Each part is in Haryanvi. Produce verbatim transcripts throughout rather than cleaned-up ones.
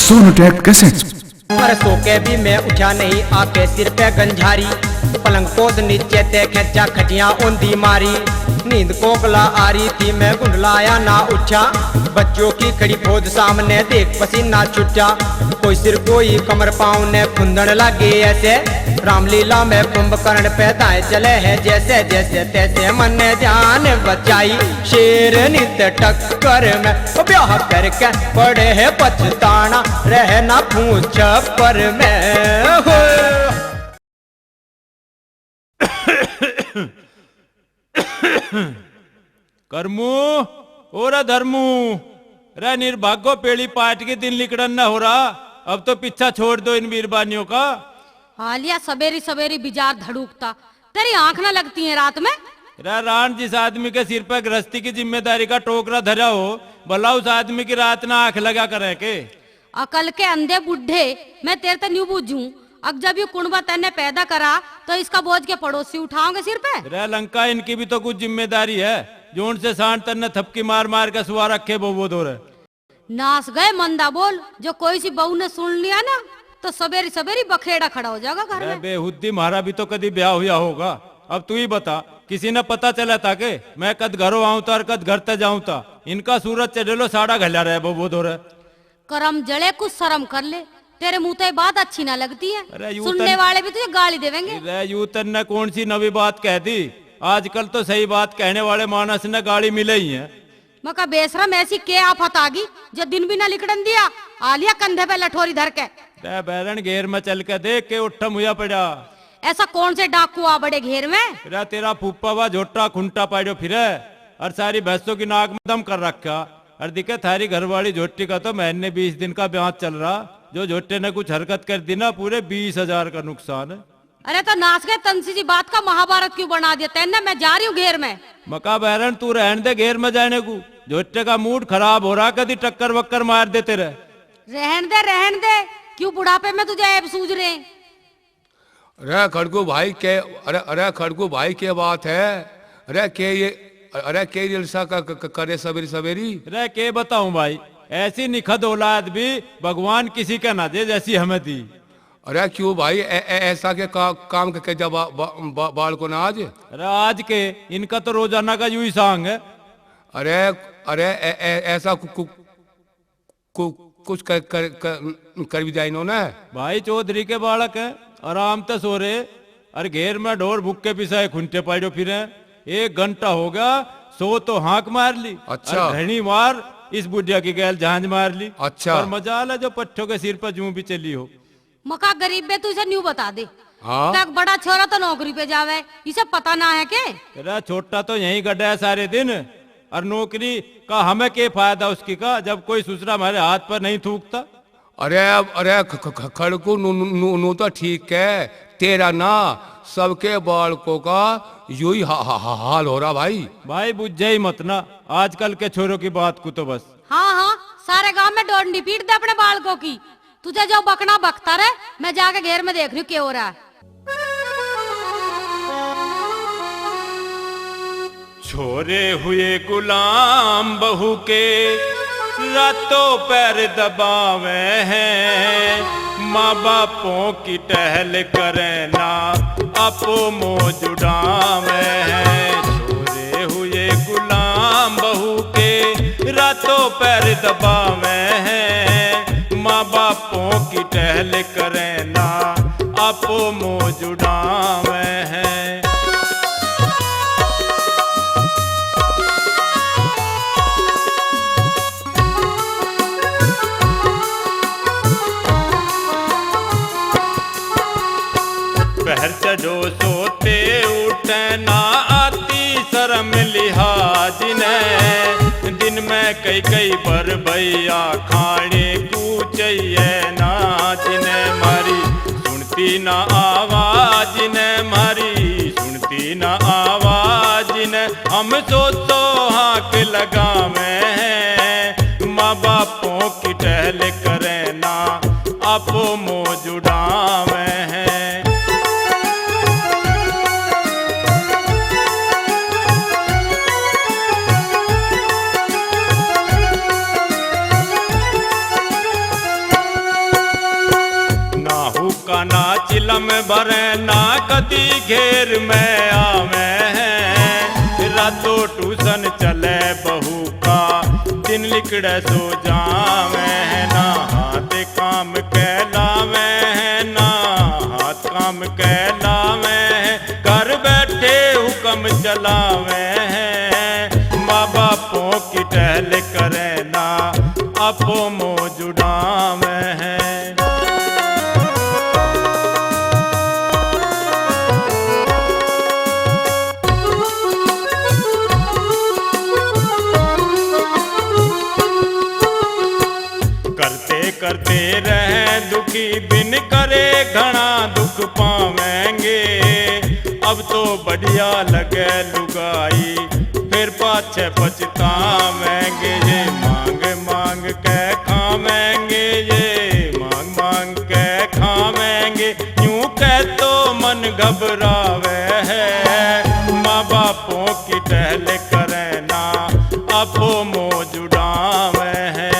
सोनोटेक कैसेट। पर सो के भी मैं उठा नहीं, आके सिर पे गंझारी। पलंग पोस नीचे ते खेचा खटिया ओंदी मारी। नींद कोकला आ रही थी, मैं गुंडलाया ना उठा। बच्चों की खड़ी फौज सामने देख पसीना छुटा। कोई सिर कोई कमर पाँव ने खुंदन लागे ऐसे। रामलीला में कुंभकर्ण पे दाएं चले हैं जैसे, जैसे तैसे। मन जान बचाई शेर नित टक्कर में, ओ ब्याह करके पड़े है पछताना, रहना पूछ छप्पर में हो। करमू, ओ रे धर्मू, रे निर्भागो, पेली पाट के दिन लिकड़न न हो रहा, अब तो पीछा छोड़ दो इन बीरबानियों का। हालिया सवेरी सवेरी बिजार धड़ूकता, तेरी आंख ना लगती है रात में? रे राण, जिस आदमी के सिर पे गृहस्थी की जिम्मेदारी का टोकरा धरा हो, भला उस आदमी की रात ना आंख लगा करे के? अकल के अंधे बूढ़े, मैं तेरे ते न्यू बूझूं, अक जब यू कुणबा तन्ने पैदा करा, तो इसका बोझ के पड़ोसी उठाओगे सिर पे? रे लंका, इनकी भी तो कुछ जिम्मेदारी है, जो उनसे सांड तन्ने थपकी मार मार के सुआ रखे वो, वो दो रे। नाश गए मंदा बोल, जो कोई सी बहू ने सुन लिया ना, तो सवेरी सवेरी बखेड़ा खड़ा हो जाएगा घर रे में। बेहुद्दी, म्हारा भी तो कदी ब्याह हुआ होगा। अब तू ही बता, किसी ने पता चला था के मैं कद घरों आऊं था और कद घर ते जाऊं था? इनका सूरज चढ़ेलो साड़ा घल्या रहे वो, वो दो रे। करम जले, कुछ शर्म कर ले, तेरे मुंह तो ये बात अच्छी ना लगती है। अरे यूं सुनने तन- वाले भी तुझे गाली देवेंगे। अरे यूं तन्ने कौन सी नवी बात कह दी? आजकल तो सही बात कहने वाले मानस ने गाली मिले ही है। मका बेशरम, ऐसी के आफत आ गई जो दिन भी ना लिकड़न दिया, आ लिया कंधे पे लठोरी धर के। अरे बैरन, घेर में चल के देख के उठम हुआ पड़ा। ऐसा कौन से डाकू आ बड़े घेर में? अरे तेरा फूफा वा झोटा खुंटा पाड़ो फिरे, और सारी भैंसों की नाक में दम कर रखा। और दिखे थारी घरवाली झोटी का तो महीने बीस दिन का ब्याज चल रहा, जो झोटे ने कुछ हरकत कर दी ना, पूरे बीस हजार का नुकसान। अरे तो नाश गए, तनसी जी बात का महाभारत क्यों बना दिया तैने? मैं जा रही हूँ घेर में। मका बैरन, तू रहन दे घेर में जाने को, झोटे का मूड खराब हो रहा, कदी टक्कर वक्कर मार दे तेरे। रहन दे, रहन दे, क्यों बुढ़ापे में तुझे ऐब सूझ रहे हैं? अरे खड़गू भाई के, अरे, अरे खड़गू भाई, के बात है? अरे के ये, अरे के ये लसा का, क-, क-, करे सवेरी सवेरी? अरे के बताऊं भाई, ऐसी निखद औलाद भी भगवान किसी का ना दे जैसी हमें दी। अरे क्यों भाई, ऐ-, ऐ-, ऐसा के का-, काम के, के जब बा-, बा-, बा-, बाल को ना आज? अरे आज के, इनका तो रोजाना का यू ही सांग है। अरे, अरे ऐ-, ऐ-, ऐसा कु-, कु-, कु-, कुछ कर, कर, कर, कर भी दिया इन्होंने। भाई चौधरी के बालक हैं, आराम ते सो रहे, और घेर में ढोर भूखे पिसाए खुंटे पाड़ो फिरे। एक घंटा हो गया, सो तो हाँक मार ली, अच्छा। और घनी मार इस बुढ़िया की गैल झांझ मार ली। अच्छा। और मजाल है जो पट्ठों के सिर पर जूं भी चली हो। मका गरीब बे, तू इसे न्यू बता दे। हाँ। तक बड़ा छोरा तो नौकरी पे जावे, इसे पता ना है के? तेरा छोटा तो यहीं गड्ढा है सारे दिन, और नौकरी का हमें के फायदा उसकी का, जब कोई सुसरा हमारे हाथ पर नहीं थूकता। अरे, अरे, ख-, ख-, ख-, खड़कू नू, नू, नू, नू तो ठीक है, तेरा ना सबके बालकों का यही हा-, हा-, हा-, हाल हो रहा भाई। भाई बुझे ही मत ना आजकल के छोरों की बात को तो बस। हाँ, हाँ, सारे गांव में डोंडी पीट दे अपने बालकों की। तुझे जो बकना बकता रहे, मैं जाके घेर में देख रही हूँ क्या हो रहा है। छोरे हुए गुलाम बहू के, रातों पैर दबावे हैं। माँ बापों की टहल करे ना, आपो मौज उड़ावे हैं। छोरे हुए गुलाम बहू के, रातों पैर दबावे हैं। माँ बापों की टहल करे ना, आपो मौज उड़ावे हैं। पहर चढ़ो सोते उठे ना, आती शर्म लिहाज ने। दिन में कई कई बार भैया खाने को चाहिए ना, जिन्हें मारी सुनती ना आवाज ने, मारी सुनती ना आवाज ने। हम सो सो हाँक लगावे हैं, माँ बापों की टहल करे ना, आपो मौज उड़ावे हैं। लम भरे ना कदी घेर में आवे हैं, रातों ट्यूशन चले बहू का, दिन लिकड़े सो जावे हैं। ना हाथ काम कहलावे हैं, ना हाथ काम कहलावे हैं, घर बैठे हुक्म चलावे हैं। माँ बापों की टहल करे ना, आपो मौज उड़ावे हैं। करते करते रहे दुखी, बिन करे घना दुख पावेंगे। अब तो बढ़िया लगे लुगाई, फिर पाछे पछतावेंगे। ये मांग मांग के खावेंगे, ये मांग मांग के खावेंगे, यूं कह तो मन घबरावे है। माँ बापों की टहल करे ना, आपो मौज उड़ावे हैं।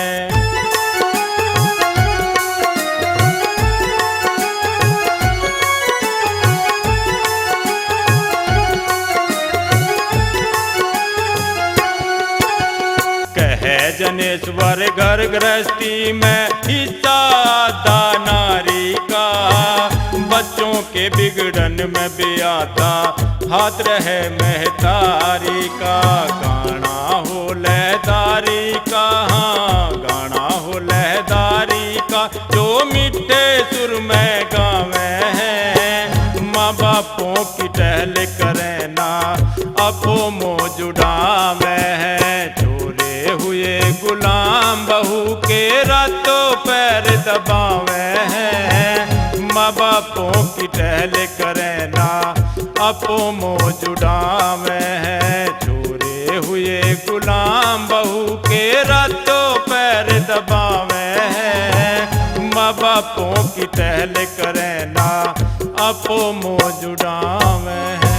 कहे जनेश्वर घर गृहस्थी में हिस्सा आधा नारी का, बच्चों के बिगड़न में भी आधा हाथ रहे महतारी का। गाना हो लहदारी का, हाँ, गाना हो लहदारी का, जो मीठे सुर में गावे हैं। माँ बापों की टहल करे ना, आपो मौज उड़ावे हैं। छोरे हुए गुलाम बहू के, रातों पैर दबावे हैं। माँ बापों की टहल करे ना, आपो मौज उड़ावे हैं। छोरे हुए गुलाम बहू के, रातों पैर दबावे हैं। माँ बापों की टहल करे ना, आपो मौज उड़ावे हैं।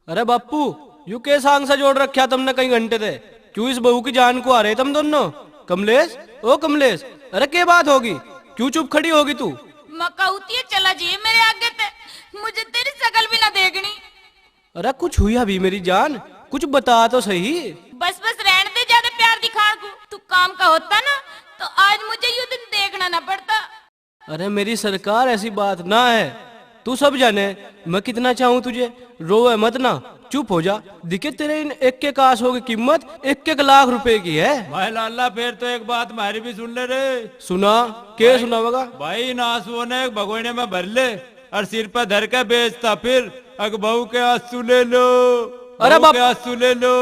अरे बापू, यू के सांग सा जोड़ रख्या तुमने कई घंटे दे? क्यों इस बहू की जान को आ रहे तुम दोनों? कमलेश, ओ कमलेश, अरे के बात होगी? क्यों चुप खड़ी होगी तू? मैं कहती है चला जाइए मेरे आगे ते, मुझे तेरी शकल भी ना देखनी। अरे कुछ हुई अभी मेरी जान, कुछ बता तो सही। बस बस रहने दे ज्यादा प्यार दिखाण को, तू काम का होता ना तो आज मुझे यू दिन देखना ना पड़ता। अरे मेरी सरकार, ऐसी बात ना है। तू सब जाने, मैं कितना चाहूँ तुझे। रोवे मत ना, चुप हो जा। दिखे तेरे इन एक एक आंसू की कीमत एक एक लाख रुपए की है। भाई लाला, फिर तो एक बात म्हारी भी सुन ले रे। सुना, के भाई, सुनावेगा? भाई, इन आंसुओं ने एक भगोने में भर ले और सिर पर धर के बेचता फिर, अक बहू के आंसू ले लो, अरे बहू बाप के आंसू ले लो।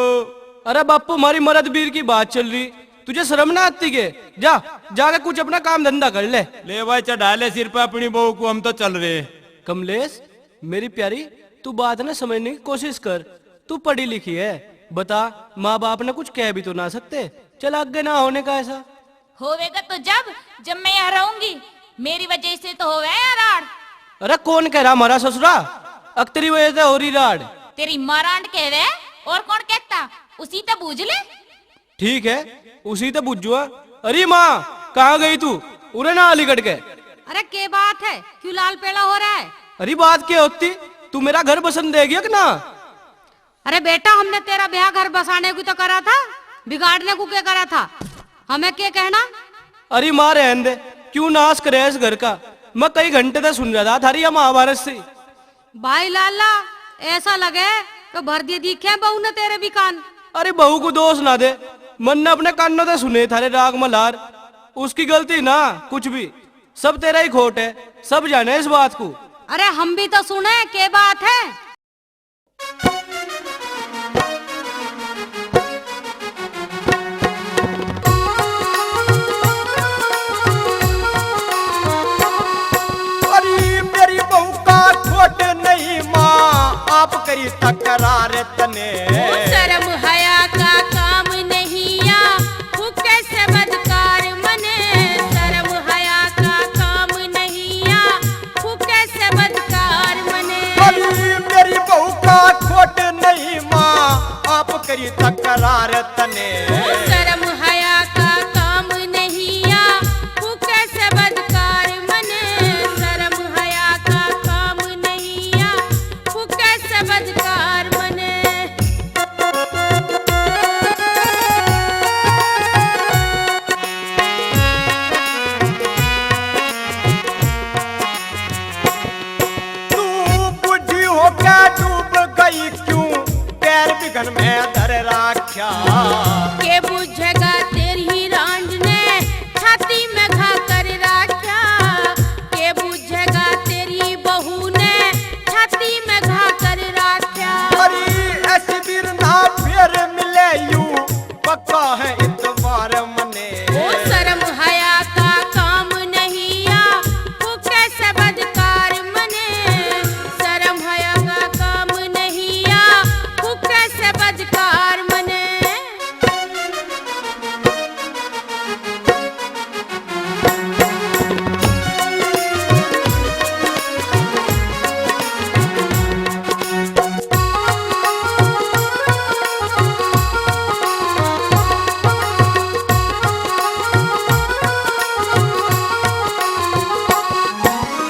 अरे बापू, मारी मरद बीर की बात चल रही, तुझे शर्म ना आती के? जा, जाके कुछ अपना काम धंधा कर ले। ले भाई, चढ़ा ले सिर पे अपनी बहू को, हम तो चल रहे। कमलेश, मेरी प्यारी, तू बात ना समझने की कोशिश कर। तू पढ़ी लिखी है, बता, माँ बाप ने कुछ कह भी तो ना सकते। चल, आगे ना होने का ऐसा। होवेगा तो जब, जब मैं यहाँ रहूंगी। मेरी वजह से तो होवे है राड़। अरे कौन कह रहा हमारा ससुरा? अक तेरी वजह से हो रही राड़। तेरी मारांड कह रहे, और कौन कहता? उसी तो बूझ ले। ठीक है, उसी तो बुझुआ। अरे माँ, कहाँ गई तू? उरे ना आली कट के। अरे के बात है, क्यों लाल पेला हो रहा है? अरे बात के होती, तू मेरा घर बसन देगी कि ना? अरे बेटा, हमने तेरा ब्याह घर बसाने को तो करा था, बिगाड़ने को क्या करा था? हमें क्या कहना? अरे माँ, रहन दे, क्यों नाश करे इस घर का? मैं कई घंटे तक सुन रहा था थारी या महाभारत से। भाई लाला, ऐसा लगे कि भर दिए दिखे बहू ने तेरे भी कान। अरे बहू को दोष ना दे, मन ने अपने कानों से सुने थारे राग मल्हार। उसकी गलती ना कुछ भी, सब तेरा ही खोट है, सब जाने इस बात को। अरे हम भी तो सुने, के बात है? अरे मेरी बहू का खोट नहीं माँ, आप करी तकरार तने। ओ शर्म हया का काम नहीं या, फुके से बदकार मने। शर्म हया का काम नहीं या, फुके से बदकार मने। अरे मेरी बहू का खोट नहीं माँ, आप करी तकरार तने। ओ शर्म हया का काम नहीं या, फुके से बदकार के बुझेगा तेरी रांड ने छाती में घा कर राख्या, के बुझेगा तेरी बहू ने छाती में घा कर राख्या। अरे ऐसी बीर ना फिर मिले यू, पक्का है इतवार मने। ओ शर्म हया का काम नहीं या, फुके से बदकार मने। शर्म हया का काम नहीं या, फुके से बदकार मने।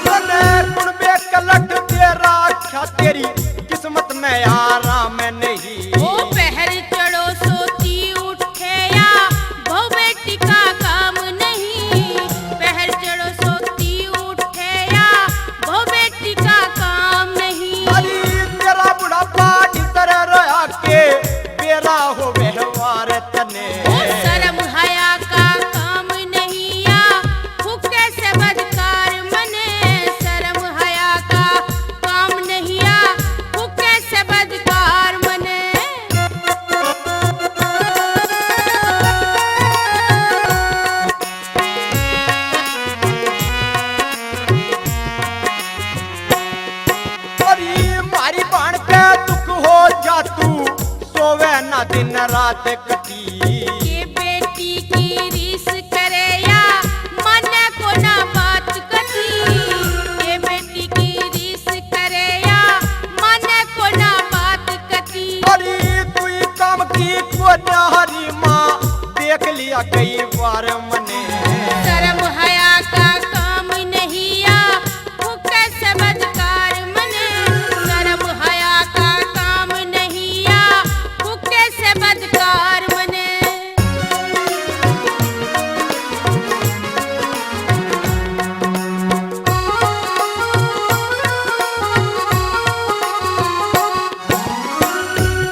तने कुण बे कलट दे राख्या, तेरी किस्मत में आराम नहीं। ओ पहर चढ़ो सोती उठे या, बहु बेटी का काम नहीं। पहर चढ़ो सोती उठे या, बहु बेटी का काम नहीं। अरे तेरा बुढ़ापा किधर रहा के, बेरा हो व्यवहार तने। ओ शर्म हया का काम नहीं या, फुके से बदकार मने। शर्म हया का काम नहीं या, फुके से बदकार मने। अरे मारी बाण पे दुख हो जा तू, सोवे ना दिन रात कती। ये बेटी की रीस करे या माने को ना बात कती। ये बेटी की रीस करे या माने को ना बात कती। अरे तू ही काम की को ना हरी माँ, देख लिया कई बार मने। शर्म हया का काम नहीं या, फुके से बदकार मने। शर्म हया का काम नहीं या, फुके से बदकार मने।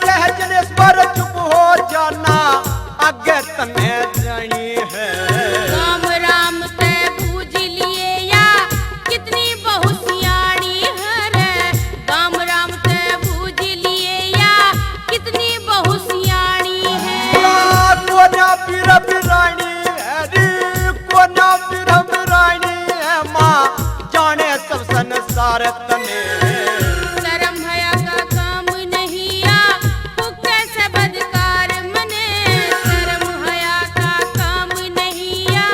कह जनेश्वर चुप हो जाना, आगे तने जानी है। राम राम ते बूझ लिए या, कितनी बहु सियाणी है रे। राम राम ते बूझ लिए या, कितनी बहु सियाणी है। या कोना पीर पिरानी है रे, कोना पीर पिरानी है माँ, जाने सब संसार तने। शर्म हया का काम नहीं या, फुके से बदकार मने। शर्म हया का काम नहीं या,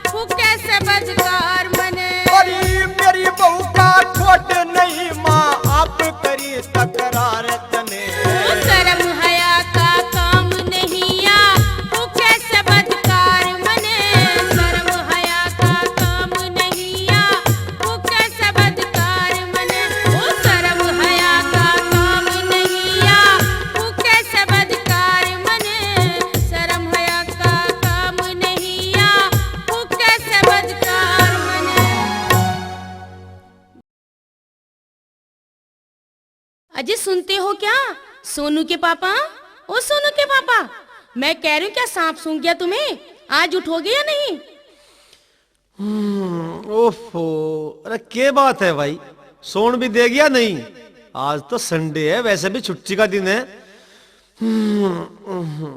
फुके से बदकार मने। अरे मेरी बहू का ठोट नहीं माँ, आप करी तकरार तने। ओ शर्म हया का काम नहीं या, फुके से बदकार मने। शर्म हया का काम नहीं या, फुके से बदकार मने। ओ शर्म हया का काम नहीं या, फुके से बदकार मने। शर्म हया का काम नहीं या, फुके से बदकार मने। अजय, सुनते हो क्या? सोनू के पापा, ओ सोनू के पापा, मैं कह रही हूँ, क्या सांप सूंघ गया तुम्हें? आज उठोगे या नहीं? हम्म, ओफो, अरे के बात है भाई, सोन भी दे गया नहीं? आज तो संडे है, वैसे भी छुट्टी का दिन है। हम्म,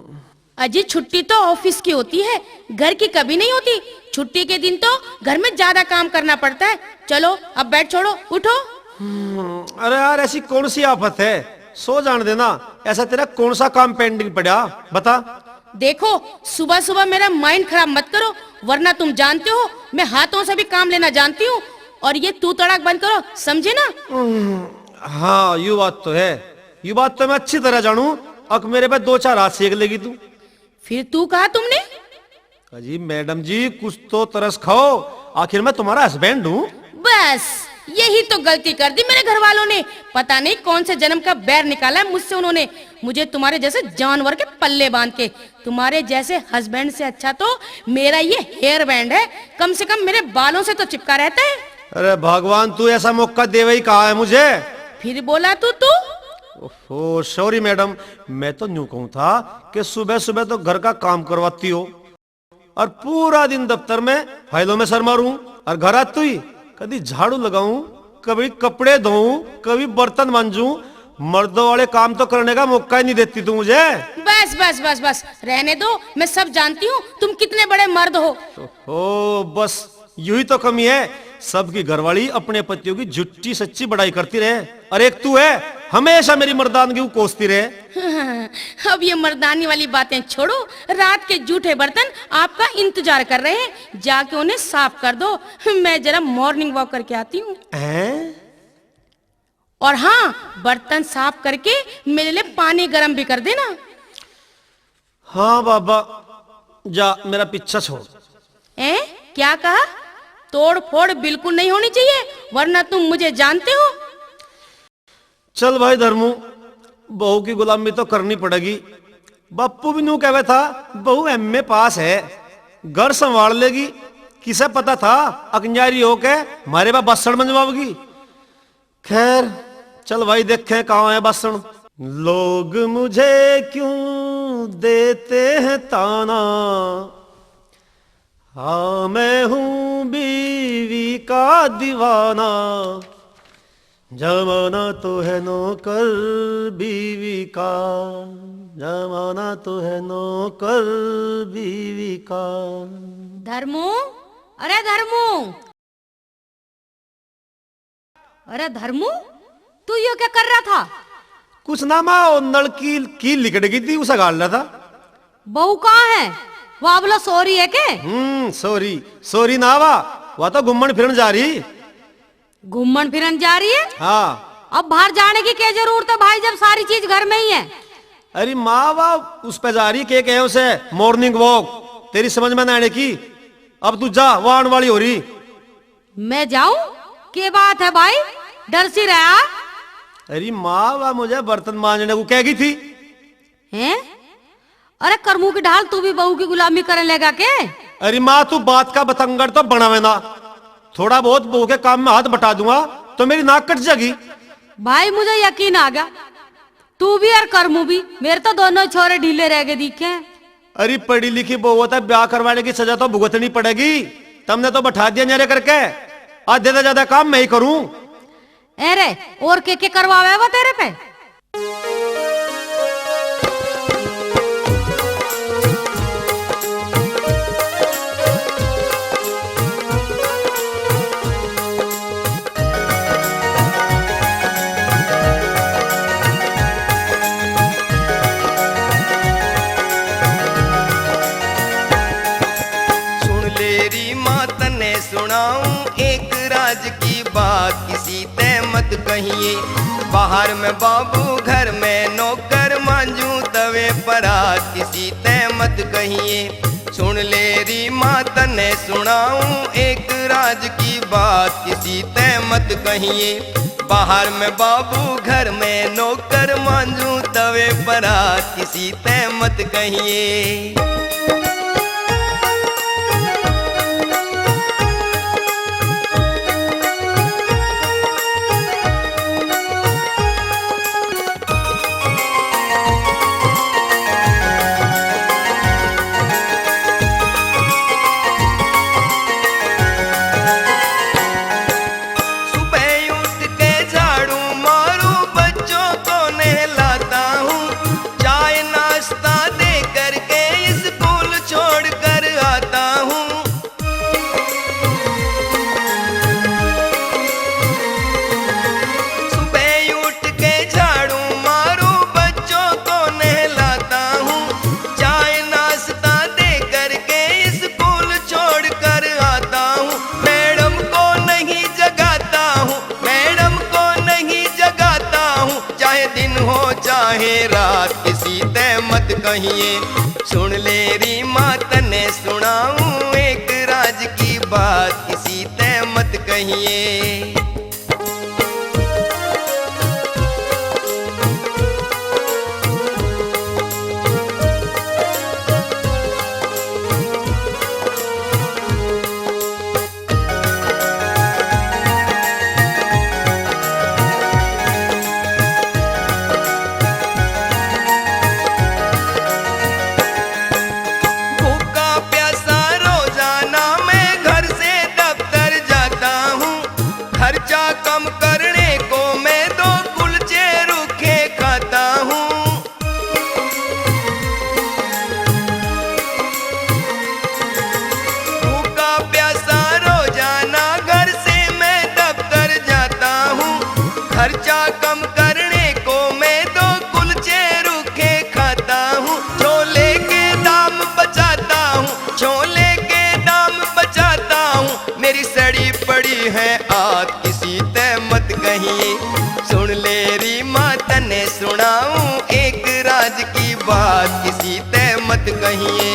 अजय, छुट्टी तो ऑफिस की होती है, घर की कभी नहीं होती। छुट्टी के दिन तो घर में ज्यादा काम करना पड़ता है। चलो, अब बैठ, छोड़ो, उठो। हम्म, अरे यार, ऐसी कौन सी आफत है, सो जान देना। ऐसा तेरा कौन सा काम पेंडिंग पड़ा, बता। देखो, सुबह सुबह मेरा माइंड खराब मत करो, वरना तुम जानते हो मैं हाथों से भी काम लेना जानती हूँ। और ये तू तड़ाक बंद करो, समझे ना? हम्म, हाँ, यू बात तो है, यू बात तो मैं अच्छी तरह जानू। अक मेरे पे दो चार हाथ सेक लेगी तू। फिर तू कहा तुमने? अजी मैडम जी, कुछ तो तरस खाओ, आखिर मैं तुम्हारा हस्बैंड हूँ। बस, यही तो गलती कर दी मेरे घर वालों ने। पता नहीं कौन से जन्म का बैर निकाला है मुझसे उन्होंने, मुझे तुम्हारे जैसे जानवर के पल्ले बांध के। तुम्हारे जैसे हस्बैंड से अच्छा तो मेरा ये हेयर बैंड है, कम से कम मेरे बालों से तो चिपका रहता है। अरे भगवान, तू ऐसा मौका देवे ही कहा है मुझे। फिर बोला तू, तू? ओहो, सॉरी मैडम, मैं तो न्यू कहूं था कि सुबह सुबह तो घर का काम करवाती हो और पूरा दिन दफ्तर में फाइलों में सर मारूं, और घर आती हुई कभी झाड़ू लगाऊं, कभी कपड़े धोऊं, कभी बर्तन मांजूं। मर्दों वाले काम तो करने का मौका ही नहीं देती तू मुझे। बस, बस, बस, बस, रहने दो, मैं सब जानती हूँ, तुम कितने बड़े मर्द हो। ओहो, बस यूं ही तो कमी है, सबकी घरवाली अपने पतियों की झूठी सच्ची बड़ाई करती रहे, और एक तू है, हमेशा मेरी मर्दानगी को कोसती रहे। अब ये मर्दानी वाली बातें छोड़ो, रात के जूठे बर्तन आपका इंतजार कर रहे हैं, जाके उन्हें साफ कर दो। मैं जरा मॉर्निंग वॉक करके आती हूँ। हैं? और हाँ, बर्तन साफ करके मेरे लिए पानी गर्म भी कर देना। हाँ बाबा, जा, मेरा पीछा छोड़। ए, क्या कहा? तोड़ फोड़ बिल्कुल नहीं होनी चाहिए, वरना तुम मुझे जानते हो। चल भाई धर्मू, बहू की गुलामी तो करनी पड़ेगी। बापू भी न्यू कहवे था, बहू एमए पास है, घर संभाल लेगी। किसे पता था अकन्यारी होके हमारे बा बासण मंजवाओगी। खैर, चल भाई, देखें कहाँ है बासण। लोग मुझे क्यों देते हैं ताना, हाँ, मैं हूँ बीवी का दीवाना। जमाना तो है नौकर बीवी का, जमाना तो है नौकर बीवी का। धर्मू, अरे धर्मू, अरे धर्मू, तू यो क्या कर रहा था? कुछ ना माँ, वो नल की कील लिकड़ गई थी, उसे गाड़ रहा था। बहू कहाँ है? वो बोलो सो रही है के? हम्म, सो रही, सो रही ना वा, वा तो घूमन फिरन जा रही। घूमन फिरन जा रही है? हाँ। अब बाहर जाने की क्या जरूरत है भाई, जब सारी चीज घर में ही है? अरे माँ, वा उस पे जा रही, के कहे उसे, मॉर्निंग वॉक। तेरी समझ में ना आने की। अब तू जा, वो आने वाली हो रही। मैं जाऊं? के बात है भाई, डर सी रहा। अरे माँ, वा मुझे बर्तन मांजने को कह गई थी। हैं? अरे करमू की ढाल, तू भी बहू की गुलामी करने लगा के? अरे माँ, तू बात का बतंगड़ तो बनावे ना। थोड़ा बहुत बहू के काम में हाथ बटा दूंगा तो मेरी नाक कट जाएगी। भाई, मुझे यकीन आ गया, तू भी और करमू भी। मेरे तो दोनों छोरे ढीले रह गए दिखे। अरे पढ़ी लिखी बहू होता, ब्याह करवाने की सजा तो भुगतनी पड़ेगी। तुमने तो बैठा दिया न्यारे करके, आधे से ज्यादा काम मैं ही करूं। अरे, और के के करवावे वो तेरे पे? सुन ले री माँ, तन्ने सुनाऊं एक राज की बात, किसी तै मत कहिए। बाहर में बाबू, घर में नौकर, मांजू तवे परात, किसी तै मत कहिए। सुन ले री माँ, तन्ने सुनाऊं एक राज की बात, किसी तै मत कहिए। बाहर में बाबू, घर में नौकर, मांजू तवे परात, किसी तै मत कहिए। सुबह उठ के झाड़ू मारू, बच्चों को नहलाता हूँ, चाय नाश्ता दे करके स्कूल छोड़ कर आता हूँ। सुबह उठ के झाड़ू मारू, बच्चों को नहलाता हूँ, चाय नाश्ता दे करके स्कूल छोड़ कर आता हूँ। मैडम को नहीं जगाता हूँ, मैडम को नहीं जगाता हूँ, चाहे दिन हो चाहे रात, किसी तै मत कहिए। सुन ले री माँ, तन्ने सुनाऊं एक राज की बात, किसी तै मत कहिए। किसी तै मत कहिए।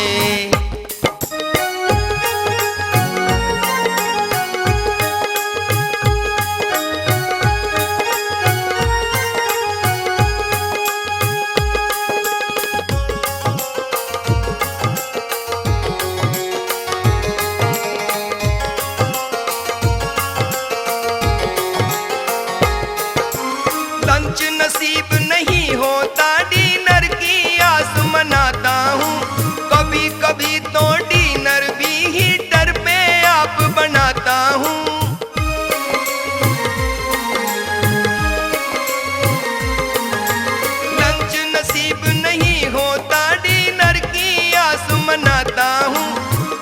लंच नसीब नहीं होता, डिनर की आस मनाता हूँ। कभी कभी तो डिनर भी हीटर पे आप बनाता हूँ। लंच नसीब नहीं होता, डिनर की आस मनाता हूँ।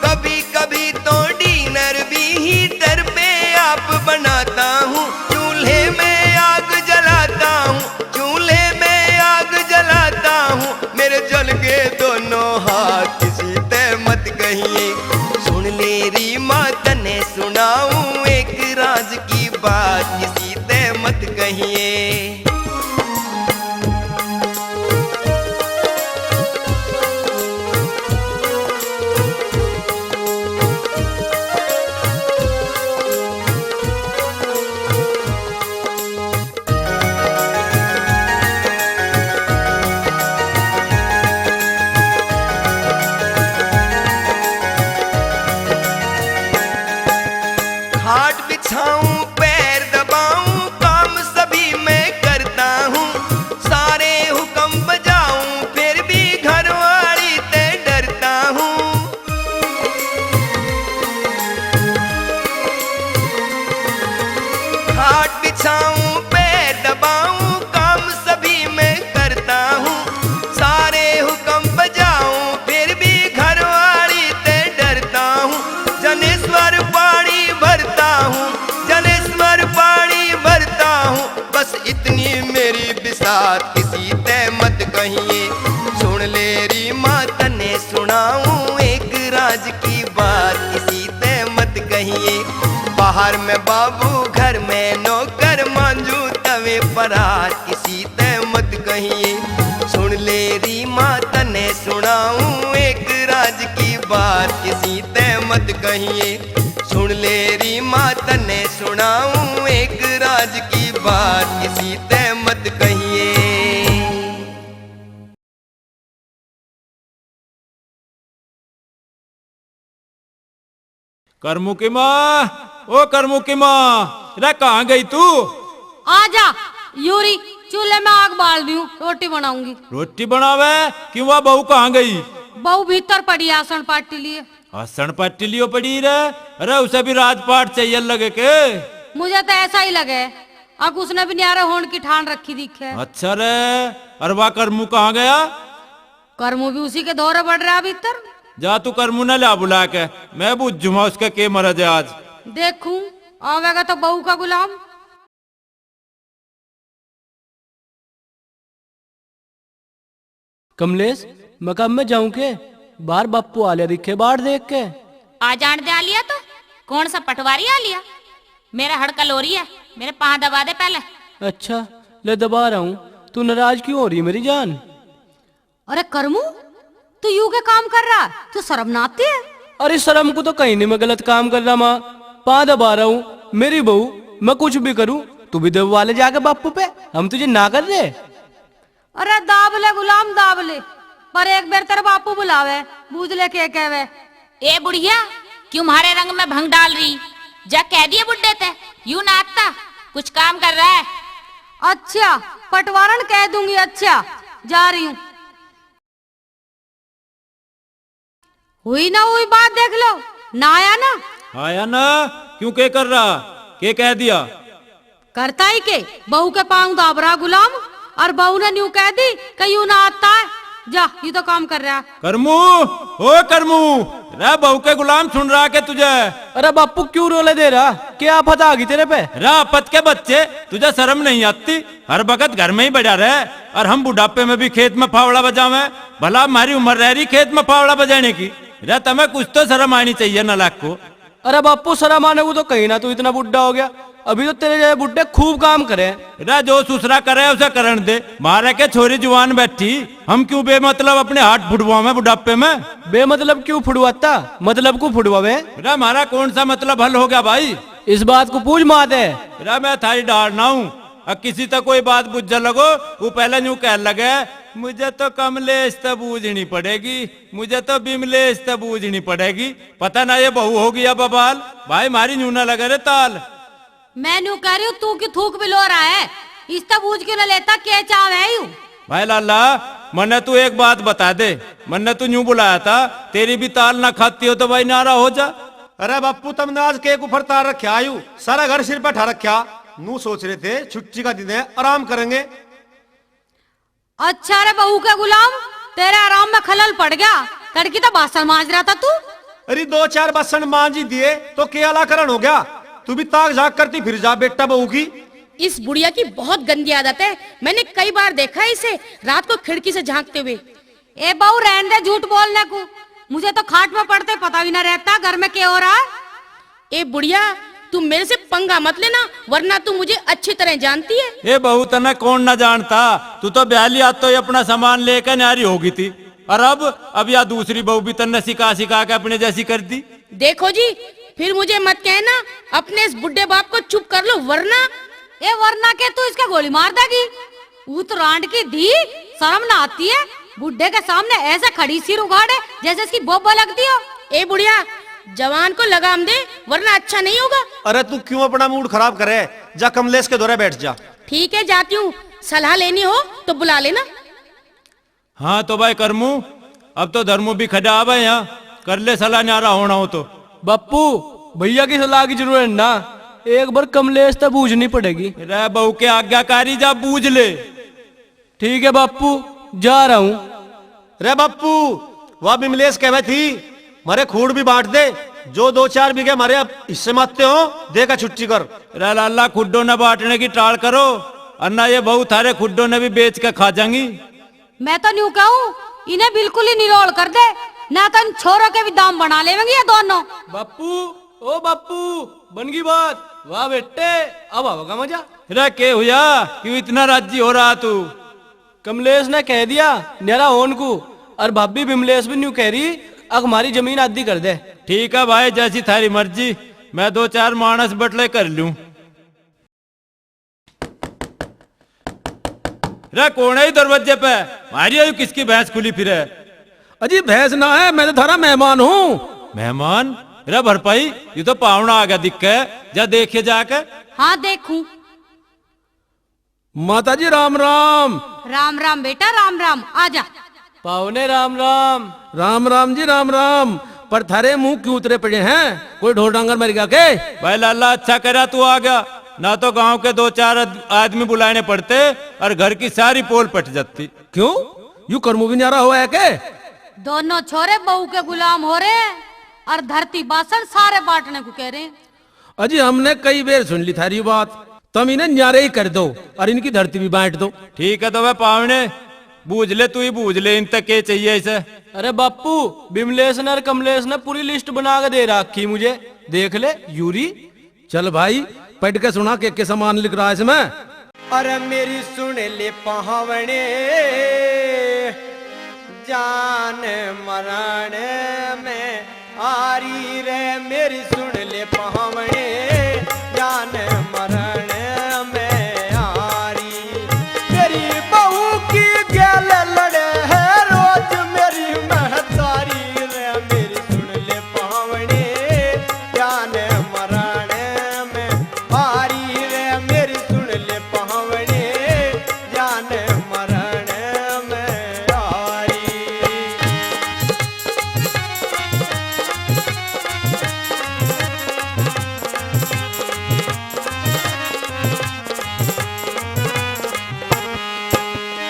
कभी कभी तो डिनर भी हीटर पे आप बनाता हूँ। चूल्हे में आग जलाता हूँ, चूल्हे में आग जलाता हूँ। मेरे जल गए दोनों हाथ, किसी तै मत कहिए। सुन ले री माँ, तने सुनाऊं एक राज की बात, किसी तै मत कहिए। खाट बिछाऊं, पैर दबाऊं, काम सभी मैं करता हूँ। सारे हुक्म बजाऊं, फिर भी घरवाली ते डरता हूँ। खाट बिछाऊं, पैर दबाऊं, काम सभी मैं करता हूँ। सारे हुक्म बजाऊं, फिर भी घरवाली ते डरता हूँ। जनेश्वर पानी भरता हूँ, जनेश्वर पानी भरता हूँ। बस इतनी मेरी बिसात, किसी तै मत कहिए। सुन ले री माँ, तने सुनाऊं एक राज की बात, किसी तै मत कहिए। बाहर में बाबू, घर में नौकर, मांजू तवे परात, किसी तै मत कहिए। सुन ले री माँ, तने सुनाऊं एक राज की बात, किसी तै मत कहिए। सुन ले री माँ, तने सुनाऊं एक राज की बात, किसी तै मत कहिए। करमू की माँ, ओ करमू की माँ, रे कहाँ गई तू? आ जा, यूरी, चूल्हे में आग बाल रही हूँ, रोटी बनाऊंगी। रोटी बनावे? क्यों, वा बहू कहाँ गई? बहू भीतर पड़ी है, आसन पाटी लिए। आसन पाटी लियो पड़ी रे? अरे उसे भी राजपाट चाहिए लगे के? मुझे तो ऐसा ही लगे, अक उसने भी न्यारे होण की ठान रखी दिखे। अच्छा रे, अरे वा करमू कहाँ गया? करमू भी उसी के धोरे बढ़ रहा भीतर। जा तू करमू ने ला बुला के, मैं बुझूंगा उसका के मरज है आज। देखूं, आवेगा तो बहू का गुलाम। कमलेश, मैं कब मैं जाऊं के? बाहर बापू आ लिया दिखे, बाहर देख के। आ जान दे आ लिया तो, कौन सा पटवारी आ लिया? मेरा हड़कल हो रही है, मेरे पाँव दबा दे पहले। अच्छा, ले दबा रहा हूँ। तू नाराज क्यों हो रही मेरी जान? अरे करमू, तू यू के काम कर रहा, तू शर्म ना आती है? अरे शर्म को तो कहीं नहीं, मैं गलत काम कर रहा माँ, पाँव दबा रहा हूँ। मेरी बहू, मैं कुछ भी करूँ, तू भी दबवा ले जाके बापू पे, हम तुझे ना कर रहे। अरे दाब ले गुलाम, दाब ले, पर एक बेर तेरे बापू बुलावे, बूझ ले के कहवे। ए बुढ़िया, क्यों म्हारे रंग में भंग डाल रही? जा कह दिए बुड्ढे ते, यू ना आता, कुछ काम कर रहा है। अच्छा, पटवारन कह दूंगी। अच्छा, जा रही हूँ। हुई ना हुई बात देख लो, ना आया ना। आया ना, क्यों, के कर रहा, के कह दिया? करता ही के, बहू के पाँव दाब रहा गुलाम, और बहू ने न्यू कह दी कि यू ना आता है। जा, यू तो काम कर रहा। करमू, ओ करमू, रे बहू के गुलाम सुन रहा के तुझे? अरे बापू क्यों रोले दे रहा, क्या आफत आ गई तेरे पे? रे आफत के बच्चे, तुझे शर्म नहीं आती? हर वक्त घर में ही बढ़ा रहे और हम बुढ़ापे में भी खेत में फावड़ा बजावे। भला हमारी उम्र रह रही खेत में फावड़ा बजाने की? रे तमें कुछ तो शर्म आनी चाहिए नालायक को। अरे बापू शर्म आने को तो कहीं ना, तू इतना बुढ़ा हो गया। अभी तो तेरे जैसे बुड्ढे खूब काम करे। रे, जो सुसरा करे उसे करण दे, म्हारे के छोरी जुवान बैठी, हम क्यों बेमतलब अपने हाथ फुड़वावे बुढ़ापे में? बेमतलब क्यों फुड़वाता, मतलब को फुड़वावे। रे, हमारा कौन सा मतलब हल हो गया भाई? इस बात को पूछ माँ ते। रे, मैं थारी डाल ना हूँ। अ, किसी तक कोई बात बुझ लगो, वो पहले न्यू कह लगे, "मुझे तो कमलेश ते बूझनी पड़ेगी, मुझे तो बिमलेश ते बूझनी पड़ेगी।" पता ना ये बहू होगी या बबाल। भाई, मारी न्यू ना लगे रे ताल। मैं न्यू कह रही हूँ, तू क्यों थूक बिलो रहा है? इस ते बूझ क्यों ना लेता, के चाव है यू? भाई लाला, मन्ने तू एक बात बता दे, मन्ने तू न्यू बुलाया था, तेरी भी ताल ना खाती हो तो भाई नारा हो जा। अरे बापू, तमने आज के ऊपर तार रख्या आयु, सारा घर सिर पे ठा रख्या। नू सोच रहे थे छुट्टी का दिन है, आराम करेंगे। अच्छा रे बहू के गुलाम, तेरे आराम में खलल पड़ गया। तड़की तो बासन मांज रहा था तू। अरे दो चार बासन मांज ही दिए तो के आला करण हो गया? तू भी ताक झाक करती फिर जा बेटा बहू की। इस बुढ़िया की बहुत गंदी आदत है, मैंने कई बार देखा है इसे रात को खिड़की से झांकते हुए। ए बहू, रहन दे झूठ बोलने को, मुझे तो खाट में पड़ते पता भी ना रहता घर में क्या हो रहा है। ए बुढ़िया, तू मेरे से पंगा मत लेना, वरना तू मुझे अच्छी तरह जानती है। ए बहू, तन्ने कौन ना जानता, तू तो ब्याली आतो ही अपना सामान लेकर न्यारी हो गई थी, और अब, अब या दूसरी बहू भी तन्ने सिखा सिखा के अपने जैसी कर दी। देखो जी, फिर मुझे मत कहना, अपने इस बुढ़े बाप को चुप कर लो, वरना। ए वरना के तू इसके गोली मार देगी? उत रांड की धी, शर्म ना आती है? बुढ़े के सामने ऐसे खड़ी सिर उघाड़े जैसे इसकी बोबो लगती हो। ए बुढ़िया, जवान को लगाम दे, वरना अच्छा नहीं होगा। अरे तू क्यों अपना मूड खराब करे, जा कमलेश के धोरे बैठ जा। ठीक है, जाती हूँ, सलाह लेनी हो तो बुला लेना। हाँ तो भाई करमू, अब तो धर्मू भी खड़ा आवे यहाँ, कर ले सलाह न्यारा होना हो तो। बापू, भैया की सलाह की जरूरत ना, एक बार कमलेश ते बूझनी पड़ेगी। रे बहू के आज्ञाकारी, जा बूझ ले। ठीक है बापू, जा रहा हूँ। रे बापू, वह बिमलेश कहवे थी, "मारे खूड़ भी बांट दे, जो दो चार बीघे मारे अब हिस्से में आते हो, दे के छुट्टी कर।" रे लाला, खुड्डो ने बांटने की टाल करो, अन्ना ये बहू थारे खुड्डो ने भी बेच के खा जाएंगी। मैं तो न्यू कहूँ, इन्हें बिल्कुल ही निरोल कर दे, ना तो इन छोरों के भी दाम बना लेवेंगे ये दोनों। बापू, ओ बापू, बन गई बात। वाह बेटे, अब आवेगा मजा। रे के हुआ, क्यों इतना राजी हो रहा तू? कमलेश ने कह दिया न्यारा होन को, और भाभी बिमलेश भी न्यू कह रही, अक हमारी जमीन आधी कर दे। ठीक है भाई, जैसी थारी मर्जी, मैं दो चार मानस बटले कर लूं। रे कौन है दरवाजे पे? मारी आयु किसकी भैंस खुली फिरे? अजी भैंस ना है, मैं तो थारा मेहमान हूँ। मेहमान? रे भरपाई, ये तो पावना आ गया दिखे, जा देखिए जाके। हाँ देखूं। माता जी राम राम। राम राम बेटा, राम राम, आजा। पावने राम राम। राम राम जी राम राम। पर थारे मुंह क्यों उतरे पड़े हैं? कोई ढोर डांगर मर गया के? भाई लाला, अच्छा करा तू आ गया, ना तो गांव के दो चार आद-, आदमी बुलाने पड़ते और घर की सारी पोल पट जाती। क्यों, यू करमू भी न्यारा हुआ है के? दोनों छोरे बहू के गुलाम हो रहे हैं और धरती बासन सारे बांटने को कह रहे हैं। अजी, हमने कई बेर सुन ली थारी बात, तुम इन्हें न्यारे ही कर दो और इनकी धरती भी बांट दो। ठीक है तो वह पावने, बूझ ले, तू ही बूझ ले, इन तक के चाहिए इसे। अरे बापू, बिमलेश ने और कमलेश ने पूरी लिस्ट बना के दे रखी मुझे, देख ले यूरी। चल भाई, पढ़ के सुना के, के सामान लिख रहा है इसमें। अरे मेरी सुन ले पहावने, जान मरण में आरी रे, मेरी सुन ले पहावने, जान मरण में आरी। मेरी बहू की गैल लड़े है रोज मेरी महतारी रे, मेरी सुन ले पहावने, जान मरण में आरी रे, मेरी सुन ले पहावने, जान मरण में आरी।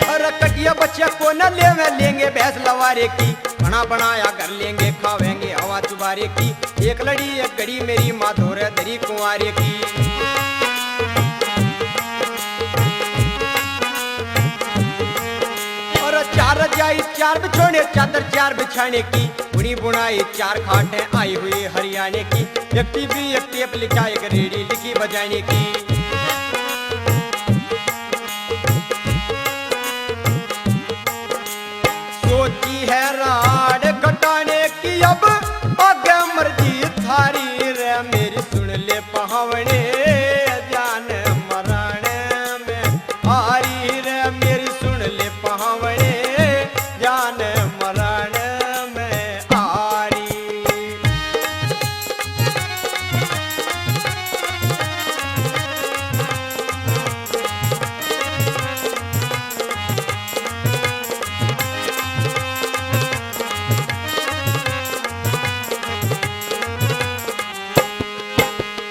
अरे कटिया बच्चा को न लेवे, लेंगे भैंस लवारे की, बना बनाया घर लेंगे, खावेंगे हवा चुबारे की। एक लड़ी एक घड़ी मेरी माँ धोरे धरी कुंवारे की। और चार रजाई चार बिछोने चादर चार बिछाने की, बुनी बुनाई चार खाटें आई हुई हरियाणे की। एक टीवी, एक टेप लिखा, एक रेडी लिखी बजाने की। सोची है राड कटाने की, अब आगे मर्जी थारी रे। मेरी सुन ले पहावने, जान मरण में आरी रे। मेरी सुन ले पहावने, जान मरण में आरी।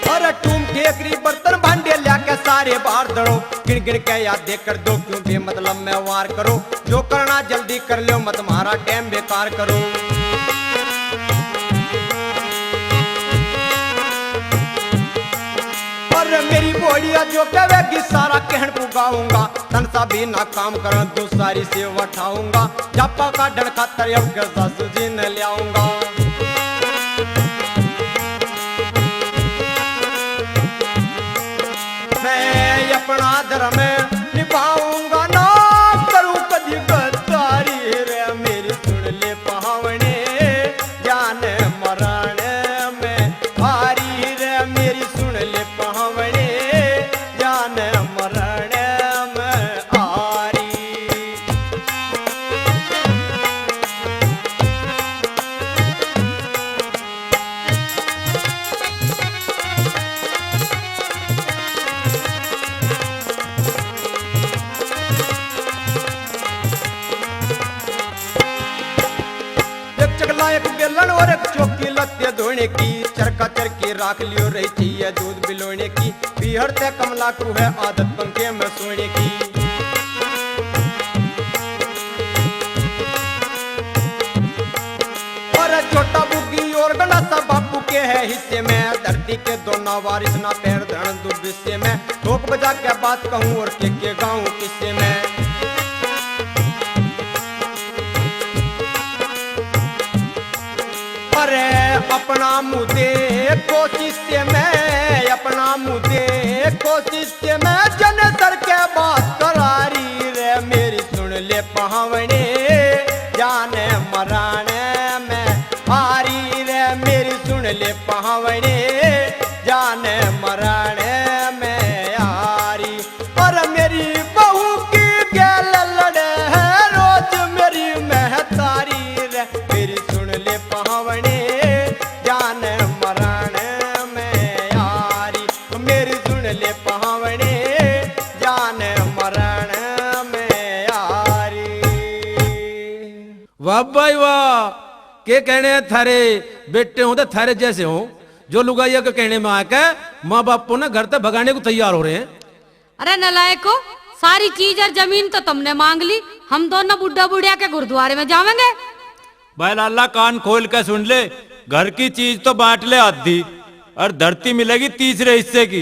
अरे टूम टेकरी बर्तन भांडे ल्याके सारे बार दड़ो, गिण गिण के याद कर दो, क्यों बेमतलब में वार करो। जो करना जल्दी कर लो, मत म्हारा टाइम बेकार करो। अरे मेरी बोलिया जो कहेगी, सारा कहन पुगाऊंगा। तन सा भी ना काम करण दूं, सारी सेवा ठाऊंगा। जापा काढण खातर अब के सासू जी ने ल्याऊंगा। मैं अपना धर्म निभाऊंगा, ना करूं कदी गद्दारी रे। मेरी सुन ले पहावने, जान मरण में आरी रे। मेरी सुन ले पहावने, जान मरण में आरी। एक चकला, एक बेलन और एक चौकी लत्ते धोने की, चरखा चरखी राख लियो रही चाहिए दूध बिलोने की। पीहर ते कमला को है आदत पंखे में सोने की। अरे छोटा बुग्गी और गंडासा बापू के है हिस्से में, धरती के दोना वारिस ना पैर धरण दुबिस्से में। ठोक बजा के बात कहूँ और के के गाऊँ किस्से में। अरे अपना मुँह देखो शीशे में, अपना मुँह देखो शीशे में, जन सर के बात करारी रे। मेरी सुन ले पहावने, जान मरण में आरी रे। मेरी सुन ले पहावने, जान मरण में आरी। और मेरी बहू की गैल लड़े है रोज, मेरी महतारी रे। मेरी सुन ले पहावने, जान मरण में आरी। मेरी सुन ले पहावने, जान मरण में आरी। वाह भाई वाह, के कहने हैं थारे बेटे हों तो थारे जैसे हों, जो लुगाइया के कहने में आके माँ बापों ने घर तक भगाने को तैयार हो रहे हैं। अरे नालायको, सारी चीज और जमीन तो तुमने मांग ली, हम दोनों बुढ़ा बुढ़िया के गुरुद्वारे में जावेंगे। भाई लाला, कान खोल के सुन ले, घर की चीज तो बांट ले आधी, और धरती मिलेगी तीसरे हिस्से की।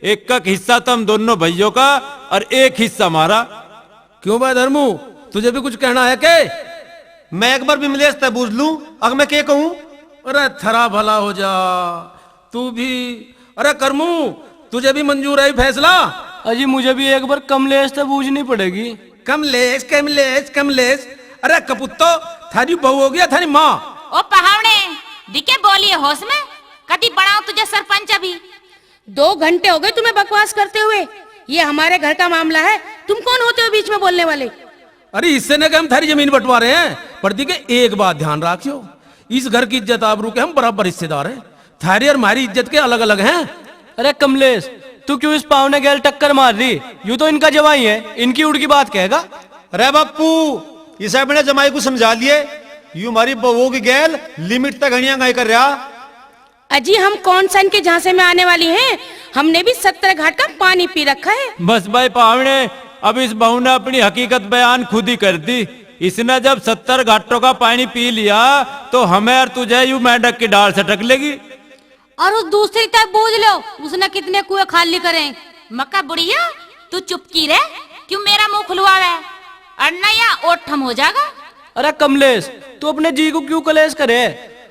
एक एक हिस्सा तो हम दोनों भाइयों का और एक हिस्सा हमारा। क्यों भाई धर्मू, तुझे भी कुछ कहना है के? मैं एक बार विमलेश तै बूझ लूं, अक मैं के कहूं? अरे थरा भला हो जा, तू भी। अरे करमू, तुझे भी मंजूर है फैसला? अजी, मुझे भी एक बार कमलेश तै बूझनी पड़ेगी। कमलेश, कमलेश, कमलेश, अरे कपुत्तो, थारी बहू होगी या थारी माँ? ओ पहावने, दिखे बोलिए होश में, कदी बनाओ तुझे सरपंच अभी। दो घंटे हो गए तुम्हें बकवास करते हुए। ये हमारे घर का मामला है, तुम कौन होते हो बीच में बोलने वाले? अरे, इससे न कि हम थारी जमीन बंटवा रहे हैं, पर दिखे एक बात ध्यान रखियो, इस घर की इज्जत आबरू के हम बराबर हिस्सेदार हैं। थारी और हमारी इज्जत के अलग-अलग हैं। अरे कमलेश, तू क्यों इस पावने गैल टक्कर मार रही? यू तो इनका जवाई है, इनकी उड़ की बात कहेगा। अरे बापू, इसे अपने जमाई को समझा लिए, यू हमारी बहू की गैल लिमिट तक घणिया गाय कर रहा। अजी, हम कौन सा इनके झांसे में आने वाली हैं? हमने भी सत्तर घाट का पानी पी रखा है। बस भाई पावने, अब इस बहू ने अपनी हकीकत बयान खुद ही कर दी। इसने जब सत्तर घाटों का पानी पी लिया, तो हमें और तुझे यूं मेंढक की डाल सटक लेगी। और उस दूसरी तक बूझ लो, उसने कितने कुएं खाली करे। मक्का बुढ़िया, तू चुप की रह, क्यों मेरा मुंह खुलवावे? अड़ना या ओठम हो जाएगा। अरे कमलेश, तू अपने जी को क्यों कलेश करे?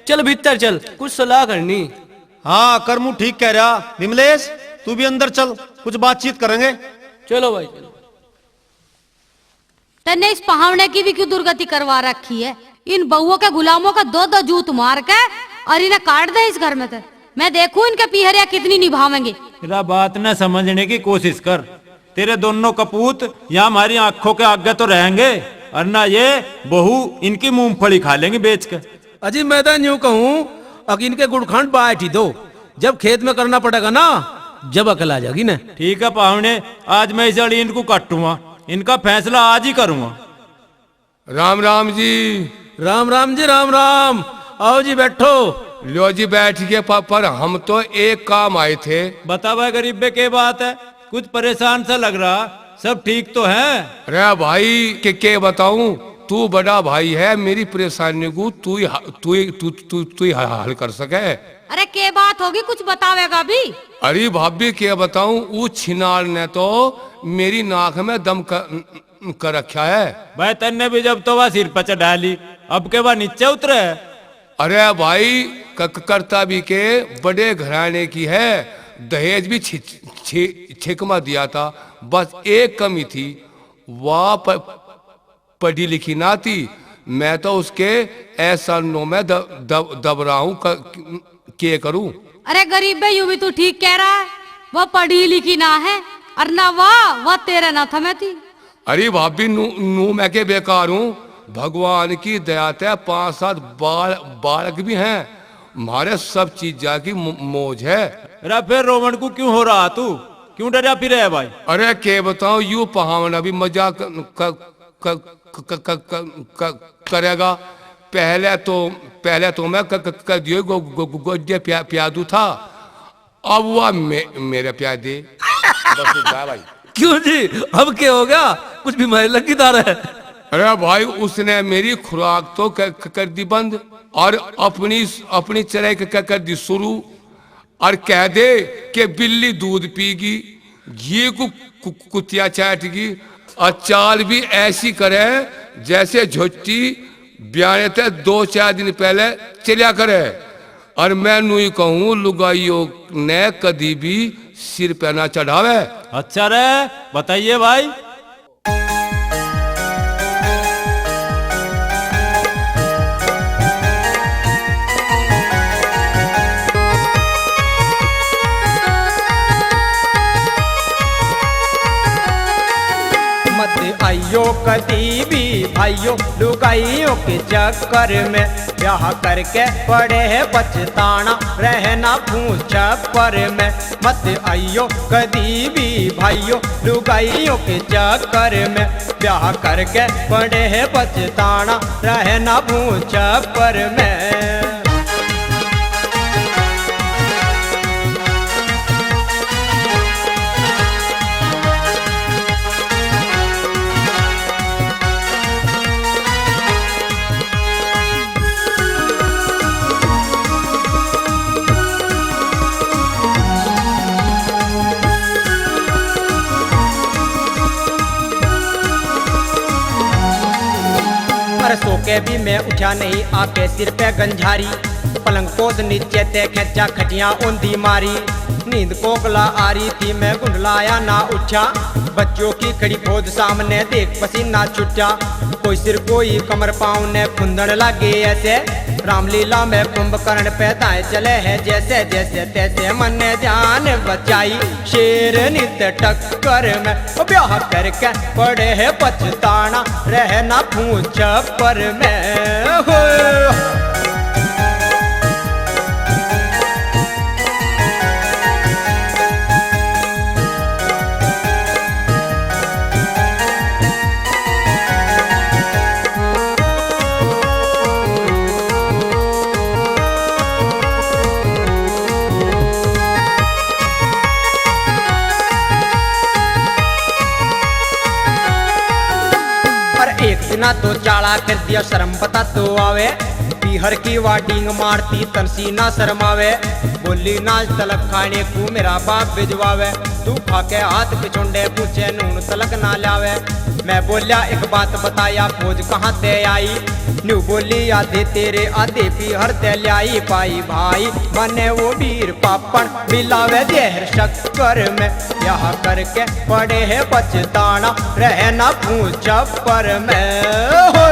चल भीतर चल, कुछ सलाह करनी। हाँ, करमू ठीक कह रहा। विमलेश, तू भी अंदर चल, कुछ बातचीत करेंगे। चलो भाई, चलो। तन्ने इस पहावने की भी क्यों दुर्गति करवा रखी है? इन बहुओं के गुलामों का दो दो जूत मार के और इन्हें काट दे इस घर में से। मैं देखूं इनके पीहरिया कितनी निभावेंगे। तेरा बात ना समझने की कोशिश कर। तेरे दोनों कपूत यहाँ हमारी आंखों के आगे तो रहेंगे, और ना ये बहू इनकी मूंगफली खा लेंगी बेच के। अजी, मैं तो न्यू कहूँ, अक इनके गुड़खांड बांट ही दो। जब खेत में करना पड़ेगा ना, जब अकल आ जाएगी ना। ठीक है पाहुणे, आज मैं इस अड़ीन को काटूंगा, इनका फैसला आज ही करूंगा। राम राम जी। राम राम जी, राम राम। आओ जी, बैठो। लो जी, बैठ के प-, पर हम तो एक काम आए थे। बता भाई गरीबे, के बात है? कुछ परेशान सा लग रहा, सब ठीक तो है? अरे भाई, के, के बताऊं, तू बड़ा भाई है, मेरी परेशानी को तू ही ह-, तू ही, तू, तू, तू ही ह-, हल कर सके। अरे, के बात होगी, कुछ बतावेगा भी? अरे भाभी, के बताऊं, वो छिनार ने तो मेरी नाक में दम कर, कर रखा है। भाई, तन्ने भी जब तो वह सिर पर चढ़ा ली, अब के वह नीचे उतरे? अरे भाई, क-, क-, करता भी के, बड़े घराने की है, दहेज भी छि-, छि-, छिकमा दिया था, बस एक कमी थी, वह प-, पढ़ी लिखी ना थी। मैं तो उसके एहसानों में द-, द-, दब रहा हूँ, क-, के करूँ? अरे गरीबे, यूं भी तू ठीक कह रहा है, वो पढ़ी लिखी ना है, और ना वह, वह तेरे ना थमे थी। अरे भाभी, नू, नू मैं के बेकार हूँ, भगवान की दया तै पांच सात बाल, बालक भी हैं, म्हारे सब चीजा की मो-, मौज है। अरे फिर रोवण को क्यों हो रहा तू, क्यों डरया फिरे है भाई? अरे के बताऊं, यू पहावना भी मजाक क-, क-, क-, क-, क-, क-, क-, करेगा। पहले तो, पहले तो मैं क-, क-, कर दियो गो-, गो-, गो-, गोड्डे प्या-, प्यादू था, अब वह मे-, मेरे प्यादे। बस जा भाई। क्यों जी, अब क्या हो गया? कुछ बीमारी लगी दार है? अरे भाई, उसने मेरी खुराक तो क-, क-, कर दी बंद और अपनी, अपनी चढ़ाई क-, क-, कर दी शुरू। और कह दे कि बिल्ली दूध पीगी, घी को कु-, कुतिया चाटेगी, और चाल भी ऐसी करे जैसे झोटी ब्याने ते दो चार दिन पहले चलिया करे। और मैं नू ही कहूँ, लुगाइयों ने कदी भी सिर पे ना चढ़ावे। अच्छा रे, बताइए भाई। मत आइयो कदी भी भाइयों लुगाइयों के चक्कर में, ब्याह करके पड़े है पछताना, रहना भूत छप्पर में। मत आइयो कदी भी भाइयों लुगाइयों के चक्कर में, ब्याह करके पड़े है पछताना, रहना भूत छप्पर में। अरे सो के भी मैं उठा नहीं, आके सिर पे गंझारी। पलंग पोस नीचे ते खेंचा खटिया ओंधी मारी। नींद कोकला आ रही थी, मैं गुंडलाया ना उठा। बच्चों की खड़ी फौज सामने देख पसीना छुटा। कोई सिर कोई कमर पाँव ने खुंदन लागे ऐसे। रामलीला में कुंभकर्ण पे दाएं चले हैं जैसे, जैसे तैसे। मन जान बचाई शेर नित टक्कर में, ओ ब्याह करके पड़े है पछताना, रहना भूत छप्पर में। हो। पर एक दिना तो चाला कर दिया, शर्म पता तो आवे। पीहर की वा डींग मारती तनसी ना शर्मावे। बोली नाच तलक खाने को मेरा बाप भिजवावे। तू खा के हाथ पिछोंडे पूछे नून तलक ना लावे। मैं बोल्या एक बात बताया, फौज कहाँ ते आई? न्यू बोली आधे तेरे आधे पीहर ते ल्याई पाई भाई। मने वो वीर पापण मिलावे जहर शक्कर में, यहाँ करके पड़े है पछताना, रहना पूछ छप्पर में। हो।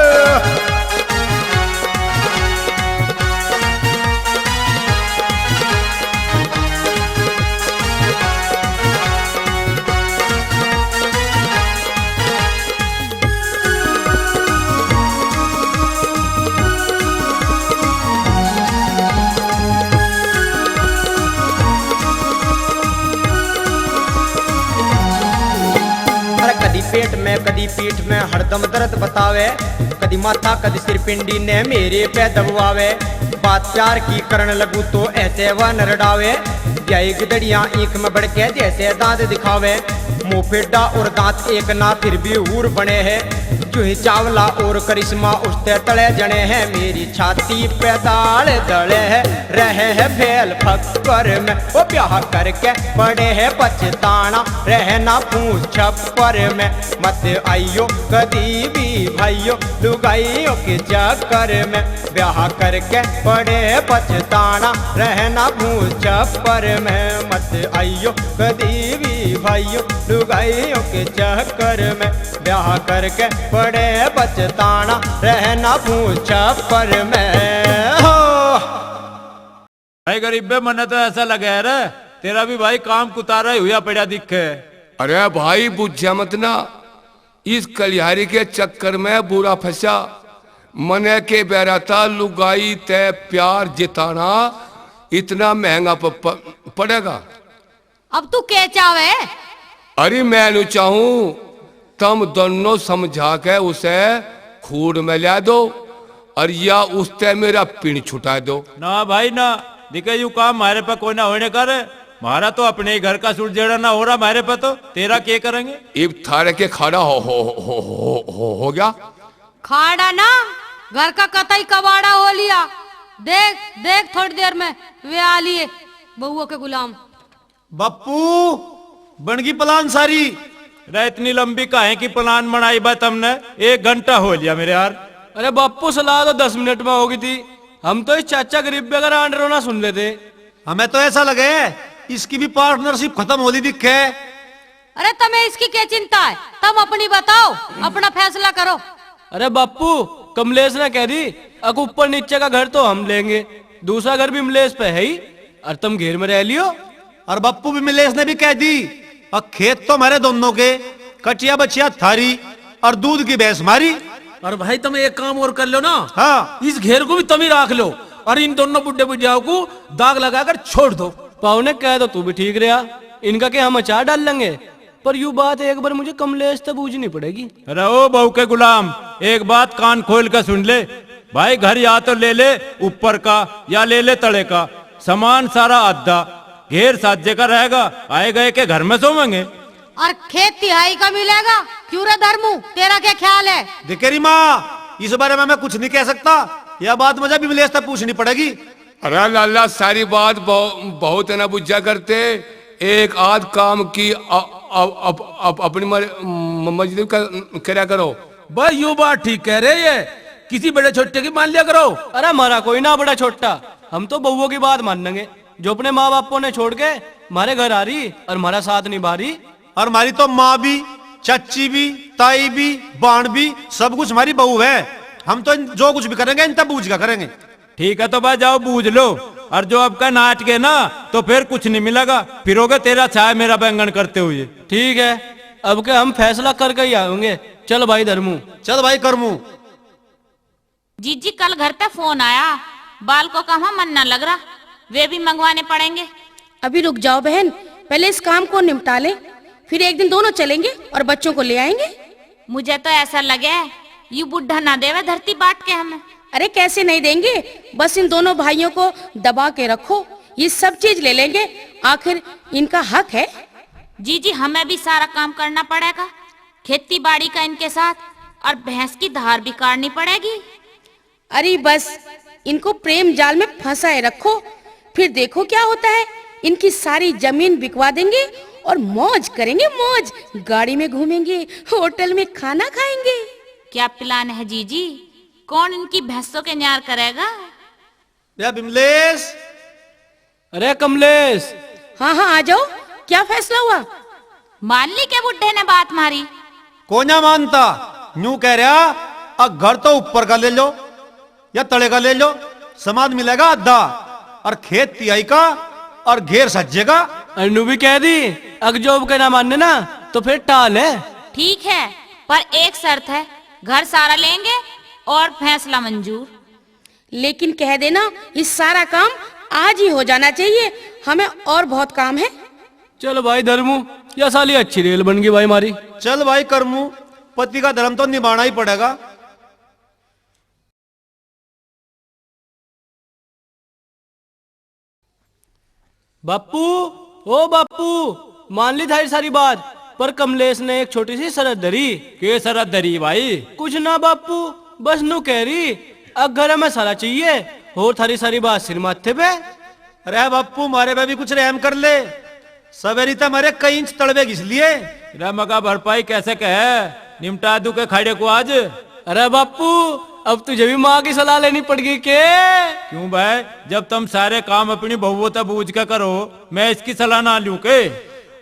अरे कदी पेट में, कदी पीठ में, हरदम दर्द बतावे। कदी माथा, कदी सिर पिंडी ने मेरे पे दबवावे। बात प्यार की करण लगू तो ऐसे वह नरड़ावे। ब्याई गिदड़ियां ईख में बढ़ के जैसे दांत दिखावे। मुंह फेडा और दांत एक ना फिर भी हूर बने हैं। जूही चावला और करिश्मा उसते तले जने हैं। मेरी छाती पे दाल दले है, रहे है फेल फक्कर में। ओ ब्याह करके पड़े है पछताना, रहना पूछ छप्पर में। मत आइयो कदी भी भाइयों लुगाइयों के चक्कर में। ब्याह करके पड़े पछताना, रहना भूल छप्पर में। मत आइयो कदी भी भाइयों लुगाइयों के चक्कर में। ब्याह करके पड़े पछताना, रहना भूल छप्पर में। हो। भाई गरीबे, मने तो ऐसा लगे है रे, तेरा भी भाई काम कुतारा ही हुआ पड़ा दिखे। अरे भाई, बुझ्या मत ना, इस कलिहारी के चक्कर में बुरा फंसा। मने के बैरा था, लुगाई ते प्यार जिताना इतना महंगा प-, प-, पड़ेगा। अब तू के चावे? अरे मैं न्यू चाहूं, तम दोनों समझा के उसे खूड़ में ल्या दो और या उसते मेरा पिण छुटा दो। ना भाई ना, दिखे यू काम म्हारे पे कोई ना होने कर। म्हारा तो अपने ही घर का सुलझेड़ा ना हो रहा म्हारे पे, तो तेरा के करेंगे? इब थारे के खाड़ा हो, हो, हो, हो, हो, हो गया। खाड़ा ना, घर का कतई कबाड़ा हो लिया। देख, देख, थोड़ी देर में वे आ लिए, बहुओं के गुलाम। बापू, बनगी प्लान सारी। रे, इतनी लंबी काहे की प्लान बनाई बा तमने? एक घंटा हो लिया मेरे यार। अरे बापू, सलाह तो दस मिनट में होगी थी। हम तो इस चाचा गरीब का रांड रोना सुन लेते। हमें तो ऐसा लगे, इसकी भी पार्टनरशिप खत्म हो ली दिखे। अरे, तमे इसकी के चिंता है? तम अपनी बताओ, अपना फैसला करो। अरे बापू, कमलेश ने कह दी, अक ऊपर नीचे का घर तो हम लेंगे, दूसरा घर भी मिलेश पे है ही, और तुम घेर में रह लियो। और बापू भी मिलेश ने भी कह दी, अक खेत तो हमारे दोनों के, कटिया बचिया थारी, और दूध की भैंस मारी। और भाई, तुम एक काम और कर लो ना। हाँ। इस घेर को भी तुम ही राख लो और इन दोनों बुड्ढे बुढ़ियाओं को दाग लगाकर छोड़ दो। पाव ने कह दो, तू भी ठीक रहा, इनका के हम अचार डाल लेंगे। पर यू बात एक बार मुझे कमलेश तै बूझनी पड़ेगी। अरे ओ बहू के गुलाम, एक बात कान खोल के सुन ले। भाई, घर या तो ले ले ऊपर का या ले ले तले का, सामान सारा आधा, घेर साजे का रहेगा, आए गए के घर में सोवेंगे। और खेत तिहाई का मिलेगा। क्यों रे धर्मू, तेरा क्या ख्याल है? देखे री माँ, इस बारे में मैं कुछ नहीं कह सकता। यह बात मुझे विमलेश से पूछनी पड़ेगी। अरे लाला, सारी बात बहु-, बहुत है ना बुझा करते। एक आध काम की अ-, अ-, अप-, अप-, अपनी मर-, म-, मर्जी का, करया करो। भाई, यो बात ठीक कह रहे ये, किसी बड़े छोटे की मान लिया करो। अरे, हमारा कोई ना बड़ा छोटा, हम तो बहुओं की बात मानेंगे, जो अपने माँ बापों ने छोड़ के हमारे घर आ रही और हमारा साथ निभा रही। और हमारी तो माँ भी, चाची भी, ताई भी, बाण भी, सब कुछ हमारी बहू है। हम तो इन, जो कुछ भी करेंगे, इन तब बूझ का करेंगे। ठीक है, तो भाई जाओ बूझ लो, और जो अब का नाच गए ना, तो फिर कुछ नहीं मिलेगा, फिरोगे तेरा छाया मेरा बैंगन करते हुए। ठीक है, अब के हम फैसला करके ही आएंगे। चल भाई धर्मू। चल भाई करमू। जीजी, कल घर पे फोन आया, बालकों का वहाँ मन ना लग रहा, वे भी मंगवाने पड़ेंगे। अभी रुक जाओ बहन, पहले इस काम को निपटा लें, फिर एक दिन दोनों चलेंगे और बच्चों को ले आएंगे। मुझे तो ऐसा लगे, यू बुढ़ा ना देवे धरती बांट के हमें। अरे कैसे नहीं देंगे, बस इन दोनों भाइयों को दबा के रखो, ये सब चीज ले लेंगे, आखिर इनका हक है। जीजी, हमें भी सारा काम करना पड़ेगा, खेती बाड़ी का इनके साथ, और भैंस की धार भी काटनी पड़ेगी। अरे बस, इनको प्रेम जाल में फंसाए रखो, फिर देखो क्या होता है। इनकी सारी जमीन बिकवा देंगे और मौज करेंगे मौज, गाड़ी में घूमेंगे, होटल में खाना खाएंगे। क्या प्लान है जीजी? कौन इनकी भैंसों के न्यार करेगा? या बिमलेश। अरे कमलेश। हाँ हाँ, आ जाओ। क्या फैसला हुआ? मान ली के बुढ़े ने बात मारी? कोन्या मानता, न्यू कह रहा, अ घर तो ऊपर का ले लो या तले का ले लो, सामान मिलेगा आधा, और खेत तिहाई का और घेर सज्जे का। अरे न्यू भी कह दी, अगर जॉब के ना मानने ना तो फिर टाल है। ठीक है, पर एक शर्त है, घर सारा लेंगे और फैसला मंजूर। लेकिन कह देना, ये सारा काम आज ही हो जाना चाहिए, हमें और बहुत काम है। चल भाई धर्मू, या साली अच्छी रेल बन गई भाई हमारी। चल भाई करमू, पति का धर्म तो निभाना ही पड़ेगा। बापू, ओ बापू, मान ली थारी सारी बात, पर कमलेश ने एक छोटी सी शर्त धरी। के शर्त धरी भाई? कुछ ना बापू, बस नू कह रही, अगर हमें सारा चाहिए और थारी सारी बात सिर माथे पे। अरे बापू, मारे पे भी कुछ रहम कर ले। सवेरी तो मारे कई इंच तलबे घिस लिए। रे मगा भरपाई कैसे कहे, निमटा दू के खाड़े को आज। अरे बापू, अब तुझे भी माँ की सलाह लेनी पड़गी के? क्यों भाई, जब तुम सारे काम अपनी बहुओं तक बूझ के करो, मैं इसकी सलाह ना लूं के?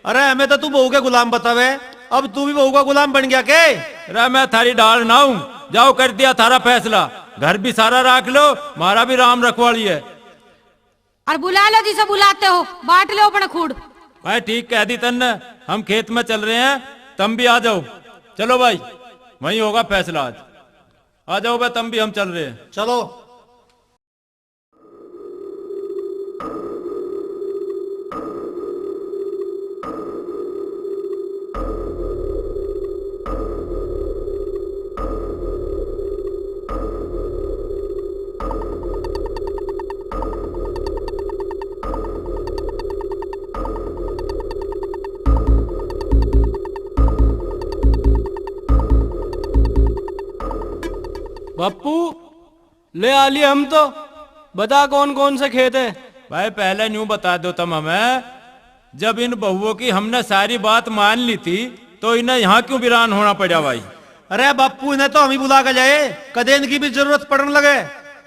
अरे हमें तो तू बहू के गुलाम बतावे, अब तू भी बहू का गुलाम बन गया के? अरे मैं थारी डाल ना हूँ, जाओ कर दिया थारा फैसला, घर भी सारा राख लो, मारा भी राम रखवाली है। और बुला लो जिसे बुलाते हो, बांट लो अपने खूड। भाई ठीक कह दी तन्ने, हम खेत में चल रहे हैं, तुम भी आ जाओ। चलो भाई, वहीं होगा फैसला आज। आ जाओ भाई, तुम भी, हम चल रहे हैं। चलो। बापू, ले आ लिए हम तो। बता कौन कौन से खेत है? भाई पहले न्यू बता दो तुम हमें, जब इन बहुओं की हमने सारी बात मान ली थी तो इन्हें यहाँ क्यों वीरान होना पड़ा भाई? अरे बापू, इन्हें तो हम ही बुला के लाए, कदे इनकी भी जरूरत पड़न लगे।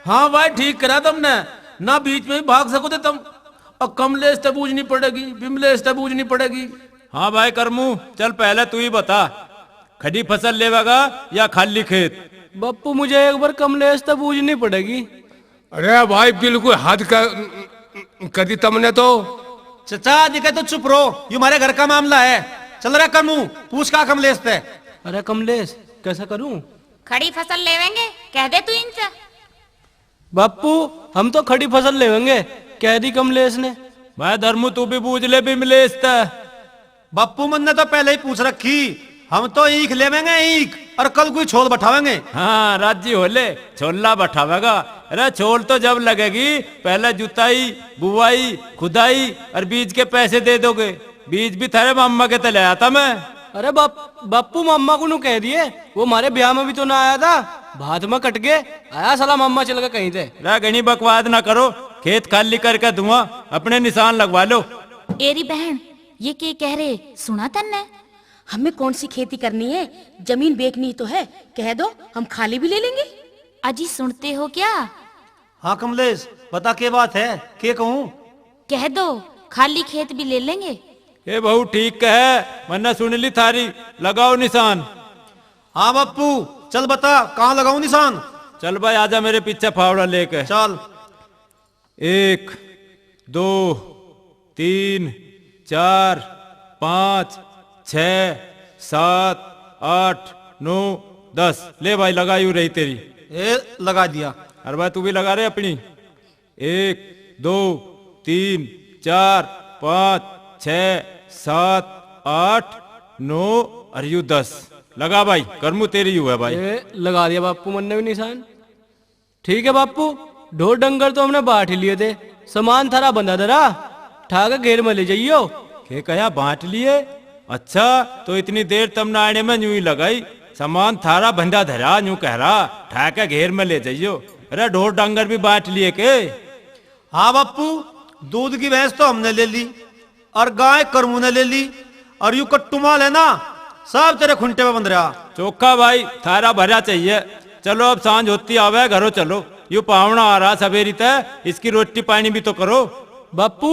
हाँ भाई, ठीक करा तुमने, ना बीच में ही भाग सको थे तुम। अब कमलेश ते बूझनी पड़ेगी, बिमलेश ते बूझनी पड़ेगी। हाँ भाई करमू, चल पहले तू ही बता, खड़ी फसल लेवेगा या खाली खेत? बापू, मुझे एक बार कमलेश ते बूझनी पड़ेगी। अरे भाई, बिल्कुल हद कर, कर दी तुमने तो। चचा, दिखे तो चुप रहो, ये हमारे घर का मामला है। चल रहा करमू, पूछ का कमलेश ते। अरे कमलेश, कैसा करूं? खड़ी फसल लेवेंगे, कह दे तू इनसे। बापू, हम तो खड़ी फसल लेवेंगे, कह दी कमलेश ने। भाई धर्मू, तू भी बूझ ले बिमलेश ते। बापू, मन ने तो पहले ही पूछ रखी, हम तो ईख लेवेंगे ईख, और कल कोई छोल बैठावेंगे। हाँ, राजी हो ले, छोला बैठावेगा। अरे छोल तो जब लगेगी, पहले जुताई, बुआई, खुदाई और बीज के पैसे दे दोगे। बीज भी थारे मामा के तले आता मैं। अरे बाप-, बापू, मामा को नू कह दिए, वो हमारे ब्याह में भी तो ना आया था, भात में कट के आया साला मामा चल के कहीं थे। रे घणी बकवाद ना करो, खेत खाली करके दूंगा, अपने निशान लगवा लो। एरी बहन, ये के कह रहे, सुना तन्ने? हमें कौन सी खेती करनी है, जमीन बेचनी तो है, कह दो, हम खाली भी ले लेंगे। अजी सुनते हो क्या? हाँ कमलेश, बता के बात है, के कहूँ? कह दो, खाली खेत भी ले लेंगे। ए बहू ठीक कहे, मन्ने सुन ली थारी, लगाओ निशान। हाँ बापू, चल बता, कहाँ लगाऊं निशान? चल भाई, आजा मेरे पीछे फावड़ा लेके। चल। एक, दो, तीन, चार, पाँच, छः, सात, आठ, नौ, दस। ले भाई, लगा यू रही तेरी। ए, लगा दिया। अरे भाई, तू भी लगा रहे अपनी। एक, दो, तीन, चार, पाँच, छः, सात, आठ, नौ और यू दस। लगा भाई, करमू तेरी यू है भाई। ए, लगा दिया बापू, मन्ने भी निशान। ठीक है बापू, ढोर डंगर तो हमने बांट लिए थे, सामान थारा बंधा धरा, ठा के घेर में ले जाइयो। के कहा बांट लिए? अच्छा, तो इतनी देर तमने आने में न्यू ही लगाई, सामान थारा बंधा धरा, न्यू कह रहा, ठा के घेर में ले जाइयो। अरे ढोर डंगर भी बांट लिए के? हाँ बापू, दूध की भैंस तो हमने ले ली और गाय करमू ने ले ली, और यू कट्टू माल है ना, सब तेरे खुंटे पे बंध रहा। चोखा भाई, थारा भरा चाहिए। चलो, अब सांझ होती आवे, घरों चलो। यू पावणा आ रहा सवेरी तै, इसकी रोटी पानी भी तो करो। बापू,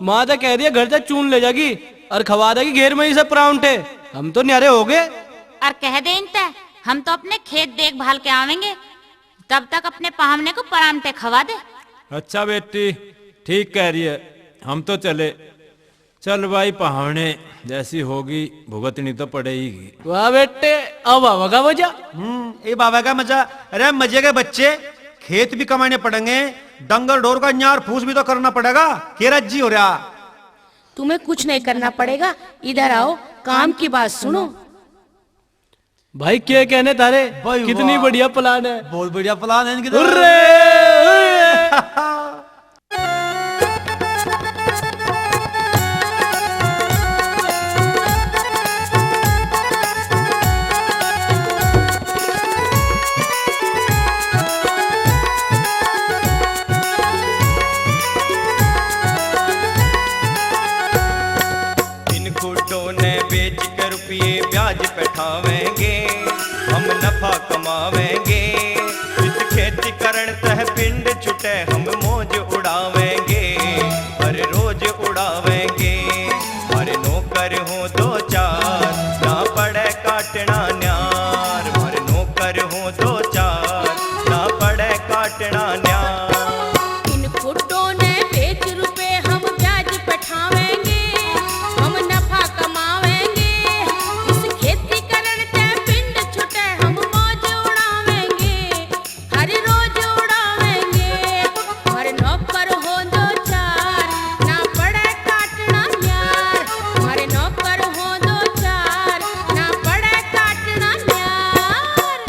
माँ तो कह रही है घर तै चून ले जागी और खवा देगी घेर में ही सब परांठे। हम तो न्यारे हो गए। और कह दे इनते, हम तो अपने खेत देखभाल के आवेंगे, तब तक अपने पावणे को परांठे खवा दे। अच्छा बेटी, ठीक कह रही है, हम तो चले। चल भाई पावणे, जैसी होगी भुगतनी तो पड़ेगी। वाह बेटे, अब आवेगा मजा। हम्म, ये बाबा का मजा। अरे मजे के बच्चे, खेत भी कमाने पड़ेंगे, डंगर ढोर का न्यार फूस भी तो करना पड़ेगा। के राजी हो रहा? तुम्हें कुछ नहीं करना पड़ेगा, इधर आओ, काम की बात सुनो। भाई, के कहने थारे? भाई, कितनी वाह। बढ़िया plan है। बहुत बढ़िया plan है इनकी तो। उर्रे, उर्रे। इन खुडों ने बेच के रुपये ब्याज पे ठावेंगे, हम नफा कमावेंगे। इस खेती करण तह पिंड छुटे, हम मौज उड़ावेंगे, हर रोज उड़ावेंगे। हर नौकर हो दो चार, ना पड़े काटना न्यार। हर नौकर हो दो चार, ना पड़े काटना न्यार। इन खुडों ने बेच रुपए हम ब्याज पे ठावेंगे, हम नफा कमावेंगे। इस खेती करण ते पिंड छुटे, हम मौज उड़ावेंगे, हर रोज उड़ावेंगे। हर नौकर हो दो चार, ना पड़े काटना न्यार। हर नौकर हो दो चार, ना पड़े काटना न्यार।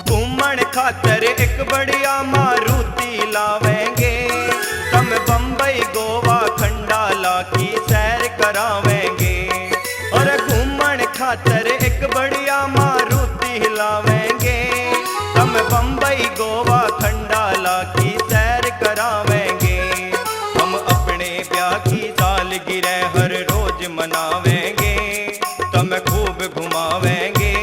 घूमण खातर एक बढ़िया मारुति लावेंगे, तम बम्बई, गोवा, खंडाला की सैर करावेंगे। और घूमण खातर एक बढ़िया मारुति लावेंगे, तम बम्बई, गोवा, खंडाला की सैर करावेंगे। हम अपने ब्याह की सालगिरह हर रोज मनावेंगे, तम खूब घुमावेंगे।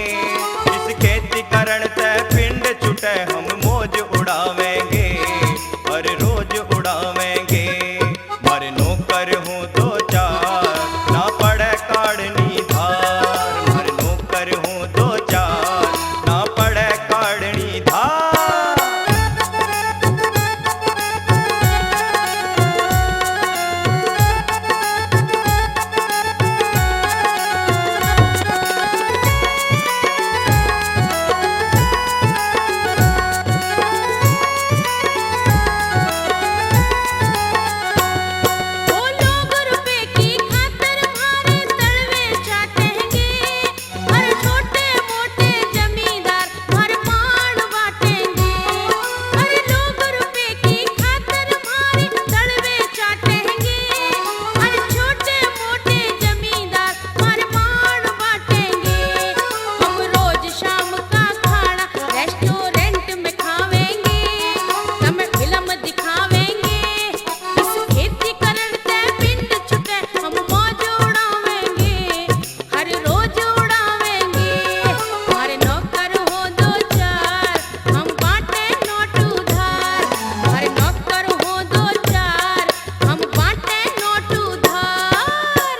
इस खेती करण ते पिंड छुटे, हम मौज उड़ावेंगे, हर रोज उड़ावेंगे। मारे नौकर हो दो चार, ना पड़े काढ़नी धार। मारे नौकर हो दो चार, ना पड़े काढ़नी धार। वो लोग रुपए की खातर मारे तलवे चाटेंगे, और छोटे मोटे जमींदार भर पान बांटेंगे। और लोग रुपए की खातर मारे तलवे चाटेंगे, और छोटे मोटे जमींदार भर पान बांटेंगे। हम रोज शाम का खाना रेस्टोरेंट में खावेंगे, तमें फिल्म दिखावेंगे। इस खेती करण ते पिंड छुटे, हम मौज उड़ावेंगे, हर रोज उड़ावेंगे। हमारे नौकर हो दो चार, हम बांटे नोट उधार। हमारे नौकर हो दो चार, हम बांटे नोट उधार।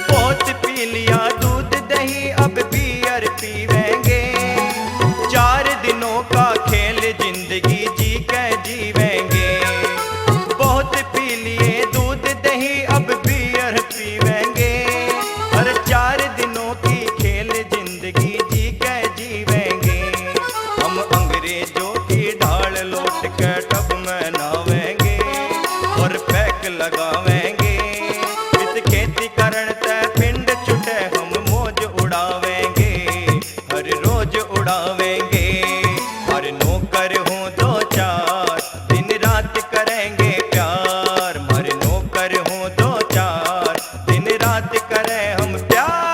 बहुत पी लिया दूध दही, अब बियर पीवेंगे। चार दिनों का खेल जिंदगी जी के जीवेंगे। बहुत पी लिए दूध दही, अब बियर पीवेंगे। हर चार दिनों की खेल जिंदगी जी के जीवेंगे। हम अंग्रेज करे हम प्यार।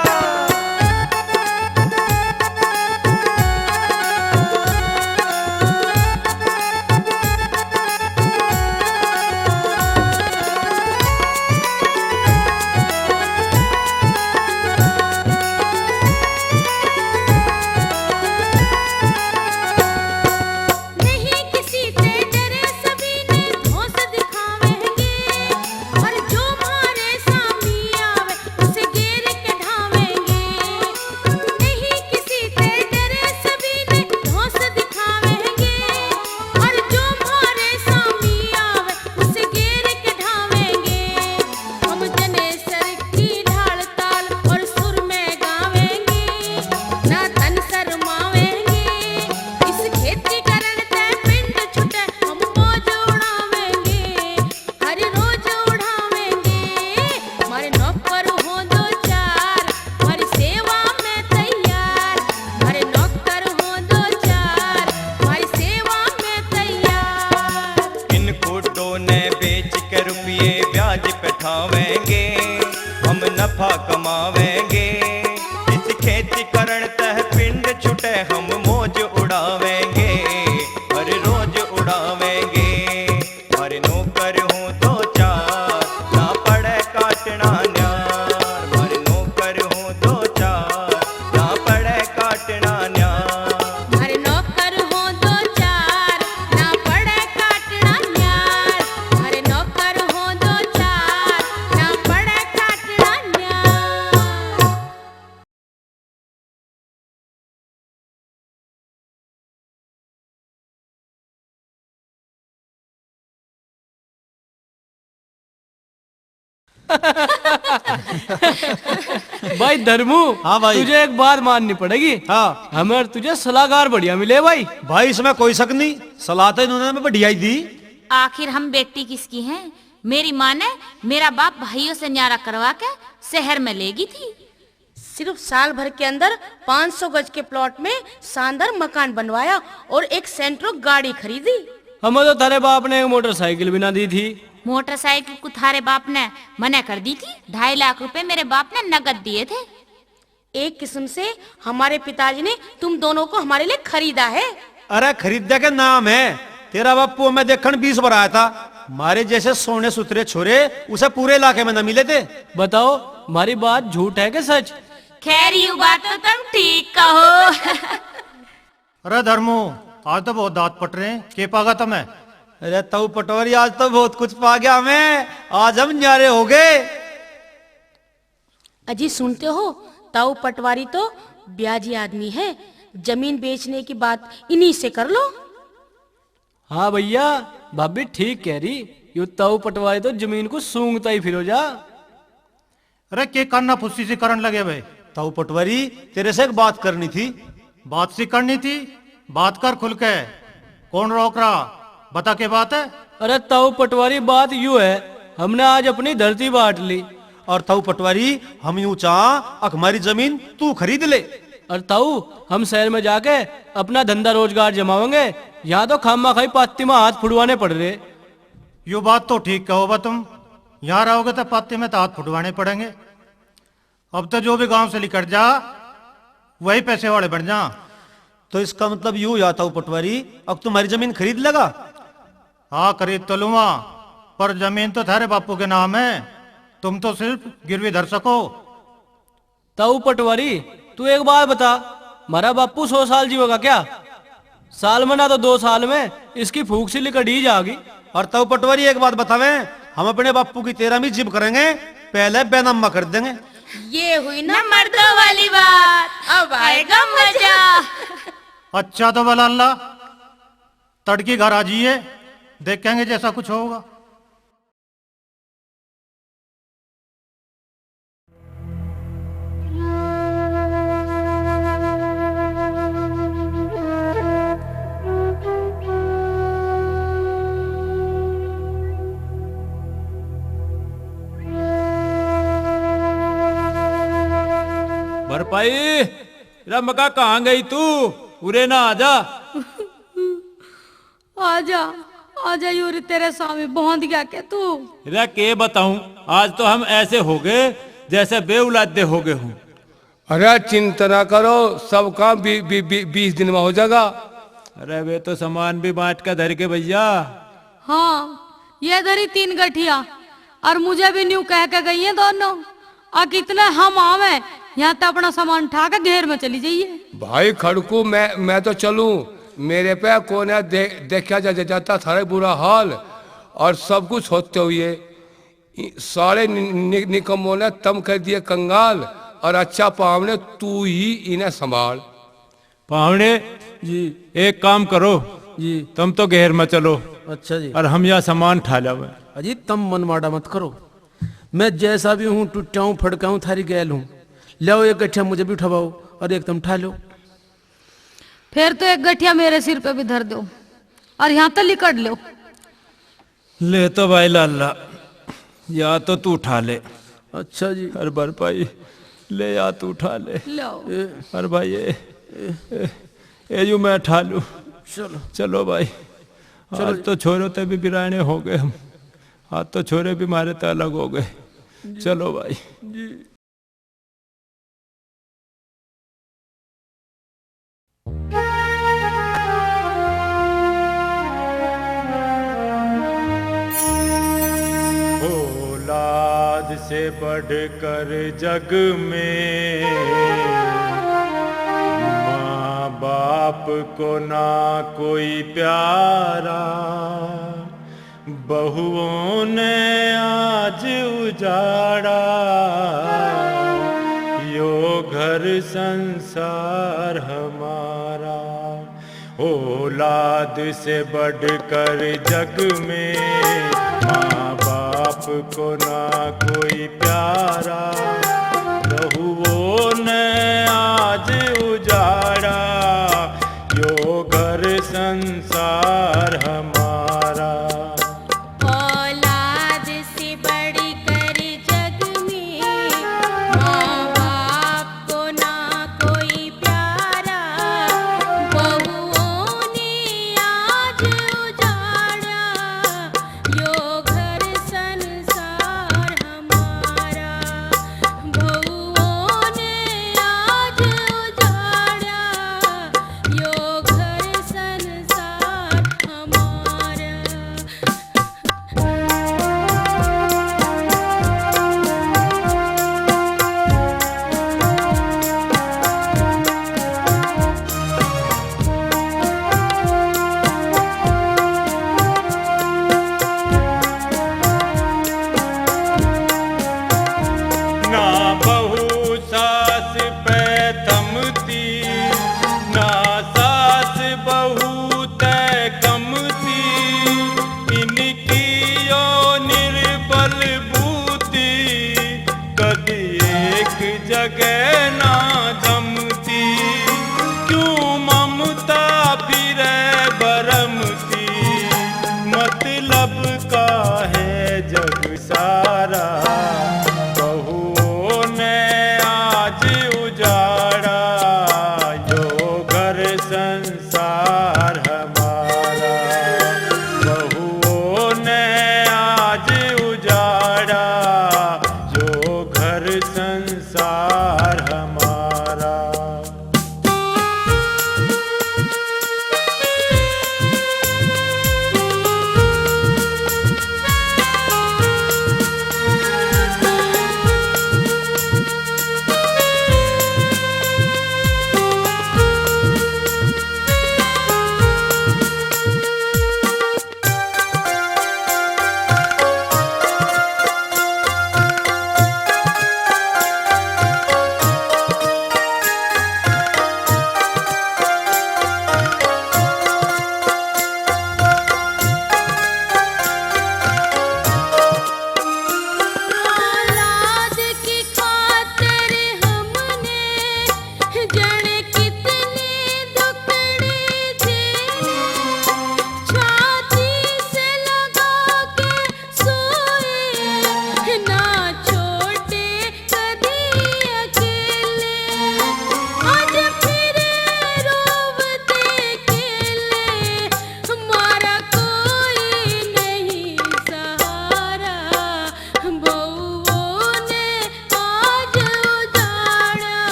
नहीं किसी ते डरे, सभी ने धौंस दिखावेंगे। और जो म्हारे सामी आवे, उसे घेर के ढावेंगे। नहीं किसी ते डरे, सभी ने धौंस दिखावेंगे। और जो म्हारे सामी आवे, उसे घेर के ढावेंगे। हम जनेसर की ढाल ताल और सुर में गावेंगे, ना तन शर्मावेंगे। इस खेती करण ते पिंड छुटे, हम मौज उड़ावेंगे, हर रोज उड़ावेंगे। म्हारे नौकर हो दो चार, म्हारी सेवा में तैयार। म्हारे नौकर हो दो चार, म्हारी सेवा में तैयार। इन खूटों ने बेच के रुपये ब्याज पे ठावेंगे, हम नफा कमावेंगे। इस खेती करण तह पिंड छुटे, हम मौज उड़ावेंगे, हर रोज उड़ावेंगे। हर नौकर हूँ दो चार, ना पड़े काटना न्यार। हर नौकर हूँ दो चार, ना पड़े काटना न्यार। हर नौकर हो दो चार, ना पड़े काटना न्यार। हर नौकर हो दो चार, ना पड़े काटना न्यार। भाई धर्मू, हाँ भाई। तुझे एक बात माननी पड़ेगी। हाँ। हमें और तुझे सलाहकार बढ़िया मिले भाई। भाई इसमें कोई शक नहीं, सलाह तो इन्होंने हमें बढ़िया ही दी। आखिर हम बेटी किसकी हैं? मेरी माँ ने मेरा बाप भाइयों से न्यारा करवा के शहर में लेगी थी। सिर्फ साल भर के अंदर पाँच सौ गज के प्लॉट में शानदार मकान बनवाया और एक सेंट्रो गाड़ी खरीदी। हमें तो थारे बाप ने एक मोटरसाइकिल भी ना दी थी। मोटरसाइकिल को थारे बाप ने मना कर दी थी। ढाई लाख रुपए मेरे बाप ने नकद दिए थे। एक किस्म से हमारे पिताजी ने तुम दोनों को हमारे लिए खरीदा है। अरे खरीदा के नाम है, तेरा बापू हमें देखण बीस बार आया था। हमारे जैसे सोने सुथरे छोरे उसे पूरे इलाके में न मिले थे। बताओ, हमारी बात झूठ है कि सच? खैर, यू बात तो तुम ठीक कहो। अरे धर्मू, आज तो बहुत दांत पट रहे हैं, के पागा तुम्हें? अरे ताऊ पटवारी, आज तो बहुत कुछ पा गया हमें, आज हम न्यारे हो गए। अजी सुनते हो, ताऊ पटवारी तो ब्याजी आदमी है, जमीन बेचने की बात इन्हीं से कर लो। हाँ भैया, भाभी ठीक कह रही, यो ताऊ पटवारी तो जमीन को सूंघता ही फिरो जा। अरे के कान्ना फुस्सी सी करण लगे बे? ताऊ पटवारी, तेरे से एक बात करनी थी। बात सी करनी थी? बात कर खुल के। कौन रोक रहा? बता के बात है? अरे ताऊ पटवारी, बात यू है, हमने आज अपनी धरती बांट ली। और ताऊ पटवारी, हम यूं चाह अक हमारी जमीन तू खरीद ले। और ताऊ, हम शहर में जाके अपना धंधा रोजगार जमावेंगे, यहाँ तो खामा खाई पाती में हाथ फुड़वाने पड़ रहे। यो बात तो ठीक कहो बा तुम, यहाँ रहोगे तो पाती में तो हाथ फुड़वाने पड़ेंगे। अब तो जो भी गांव से निकट जा, वही पैसे वाले बन जा। तो इसका मतलब यू हुआ ताऊ पटवारी, अब तुम्हारी जमीन खरीद लेगा? हाँ, खरीद तो लूंगा, पर जमीन तो थारे बापू के नाम है, तुम तो सिर्फ गिरवी धर सको। ताऊ पटवारी, तू एक बात बता, म्हारा बापू सौ साल जीवेगा क्या? साल में ना तो दो साल में इसकी फूक सी लिकड़ी जागी। और ताऊ पटवारी एक बात बतावे, हम अपने बापू की तेरहवीं जिब करेंगे, पहले बैनामा कर देंगे। ये हुई ना मर्दों वाली बात, अब आएगा मजा। अच्छा तो भला अल्लाह, तड़की घर आ जाइए, देखेंगे जैसा कुछ होगा। भरपाई, रे मका, कहाँ गई तू? उरे ना आजा। आजा, आजा, यो रे तेरे सामने बांध गया के तू? रे के बताऊं, आज तो हम ऐसे हो गए, जैसे बेउलादे हो गए हो। अरे चिंता ना करो, सब काम बी-, बी-, बी-, बीस दिन में हो जाएगा। अरे वे तो सामान भी बांट के धर के भैया। हाँ, ये धरी तीन गठिया और मुझे भी न्यू कह के गई हैं दोनों। और कितने हम आवे, यहाँ तो अपना सामान उठा के घेर में चली जाइए। भाई खड़कू, मैं, मैं तो चलूं, मेरे पे कोने दे-, देखा जा, जा, जाता थारे बुरा हाल। और सब कुछ होते हुए इ-, सारे नि-, नि-, निकम्मों ने तम कर दिए कंगाल, और अच्छा पावने तू ही इन्हें संभाल। पावने जी। एक काम करो जी। तुम तो घेर में चलो। अच्छा जी। और हम यह सामान ठा लावे। अजी तम मन माड़ा मत करो, मैं जैसा भी हूँ, टुट्टा हूँ, फड़का हूँ, थारी गैल हूँ। लाओ एक गठिया मुझे भी उठवाओ और एक तुम ठा लो। फिर तो एक गठिया मेरे सिर पे भी धर दो और यहाँ तो लिकड़ लो। ले तो भाई लाला, या तो तू उठा ले। अच्छा जी। अरे भरपाई, ले या तू उठा ले। लो। ए। अरे भाई, ए, ए, ए, ए, यू मैं उठा लूँ। चलो। चलो भाई, चलो आज जी। तो छोरों ते भी बिराने हो गए हम, आज तो छोरे भी मारे ते अलग हो गए। जी। चलो भाई। जी। औलाद से बढ़कर जग में माँ बाप को ना कोई प्यारा। बहुओं ने आज उजाड़ा यो घर संसार हमारा। औलाद से बढ़कर जग में माँ बाप को ना कोई प्यारा। बहुओं ने आज उजाड़ा यो घर संसार हमारा। औलाद से बढ़कर जग में माँ बाप को ना कोई प्यारा। बहुओं ने आज उजाड़ा यो घर संसार हमारा। बहुओं ने आज उजाड़ा यो घर संसार हमारा। ना बहू सास पे थमती, ना सास बहू तै कमती। इनकी यो निर्बल बुद्धि कदी एक जगह ना जमती। क्यों ममता फिरे बरमती, मतलब का है जग सारा। बहुओं ने आज उजाड़ा यो घर संसार हमारा। बहुओं ने आज उजाड़ा यो घर संसार हमारा।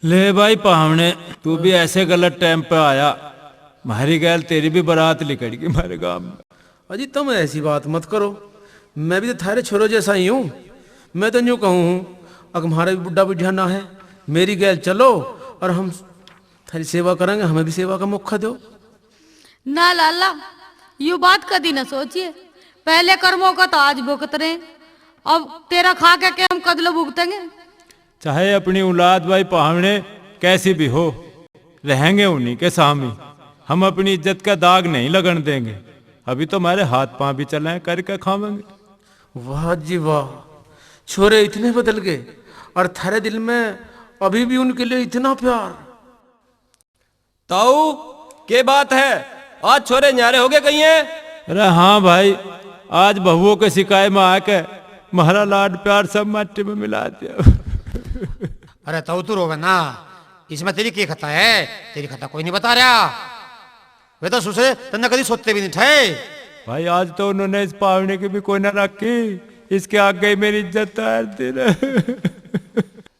ले भाई पावणे, तू भी ऐसे गलत टाइम पे आया। म्हारी गैल तेरी भी बारात लिकड़ गई म्हारे गांव में। अजी, तुम ऐसी बात मत करो, मैं भी तो थारे छोरो जैसा ही हूँ। मैं तो न्यू कहूँ हूँ, अक म्हारा भी बुढ़ा बुढ़िया ना है, मेरी गैल चलो और हम थारी सेवा करेंगे, हमें भी सेवा का मौका दो। ना लाला, यू बात कदी ना सोचिए। पहले कर्मों का तो आज भुगत रहे, अब तेरा खा के, के हम कदलो भुगतेंगे? चाहे अपनी औलाद भाई पावणे कैसी भी हो, रहेंगे उन्हीं के सामी। हम अपनी इज्जत का दाग नहीं लगन देंगे। अभी तो हमारे हाथ पांव भी चले हैं, करके खावेंगे। वाह जी वाह, छोरे इतने बदल गए और थारे दिल में अभी भी उनके लिए इतना प्यार। ताऊ, के बात है? आज छोरे न्यारे हो गए कहीं है? अरे हाँ भाई, आज बहुओं के सिकाए में आके म्हारा लाड प्यार सब माटी में मिला दिया। अरे ताऊ, तू रोवे ना, इसमें तेरी के खता है? तेरी खता कोई नहीं बता रहा। वे तो सुसरे तन्ने कदी सोते भी नहीं ठाए। भाई, आज तो उन्होंने इस पावने की भी कोई ना रखी, इसके आगे ही मेरी इज्जत तार दी ना।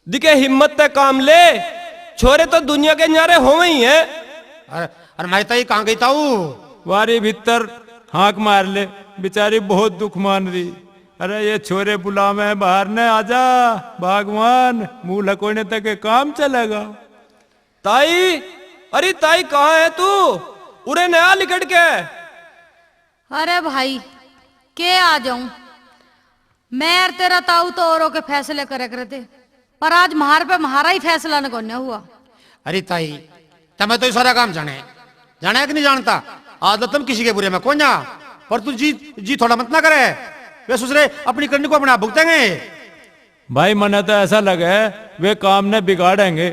दिखे हिम्मत ते काम ले, छोरे तो दुनिया के न्यारे होवे ही हैं। अरे, अरे, मैं ताई कहाँ गई ताऊ? वारी भीतर हाँक मार ले, बेचारी बहुत दुख मान रही। अरे, ये छोरे बुलावे हैं बाहर ने, आजा भगवान, मुंह लकोने तक के काम चलेगा। ताई, अरे ताई, कहाँ है तू? उरे नया लिकड़ के। अरे भाई, के आ जाऊं? मैं और तेरा ताऊ तो औरों के फैसले करे करे थे, पर आज म्हार पे म्हारा ही फैसला न कोन्या हुआ। अरे ताई, तमे तो ये सारा काम जाने, जाने कि नहीं जानता? आज तो तुम किसी के बुरे में कोन्या, पर तू जी, जी थोड़ा मत ना करे। वे सुसरे अपनी करनी को अपने आप भुगतेंगे। भाई, मने तो ऐसा लगे वे काम ने बिगाड़ेंगे।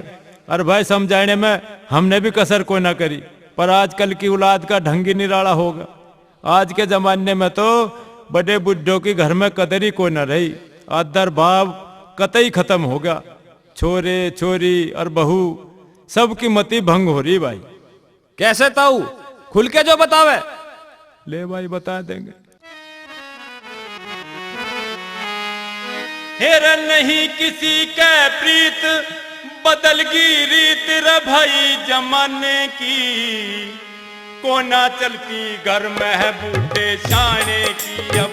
अरे भाई, समझाने में हमने भी कसर कोई ना करी, पर आजकल की औलाद का ढंग ही निराला होगा। आज के जमाने में तो बड़े बुड्ढों की घर में कदर ही कोई ना रही, आदर भाव कतई खत्म हो गया। छोरे, छोरी और बहू, सबकी मति भंग हो रही भाई। कैसे ताऊ, खुल के जो बतावे। ले भाई, बता देंगे। हेर नहीं किसी के प्रीत, बदल गई रीत रे भाई जमाने की। कोना चलती घर में है बूढ़े शाने की, अब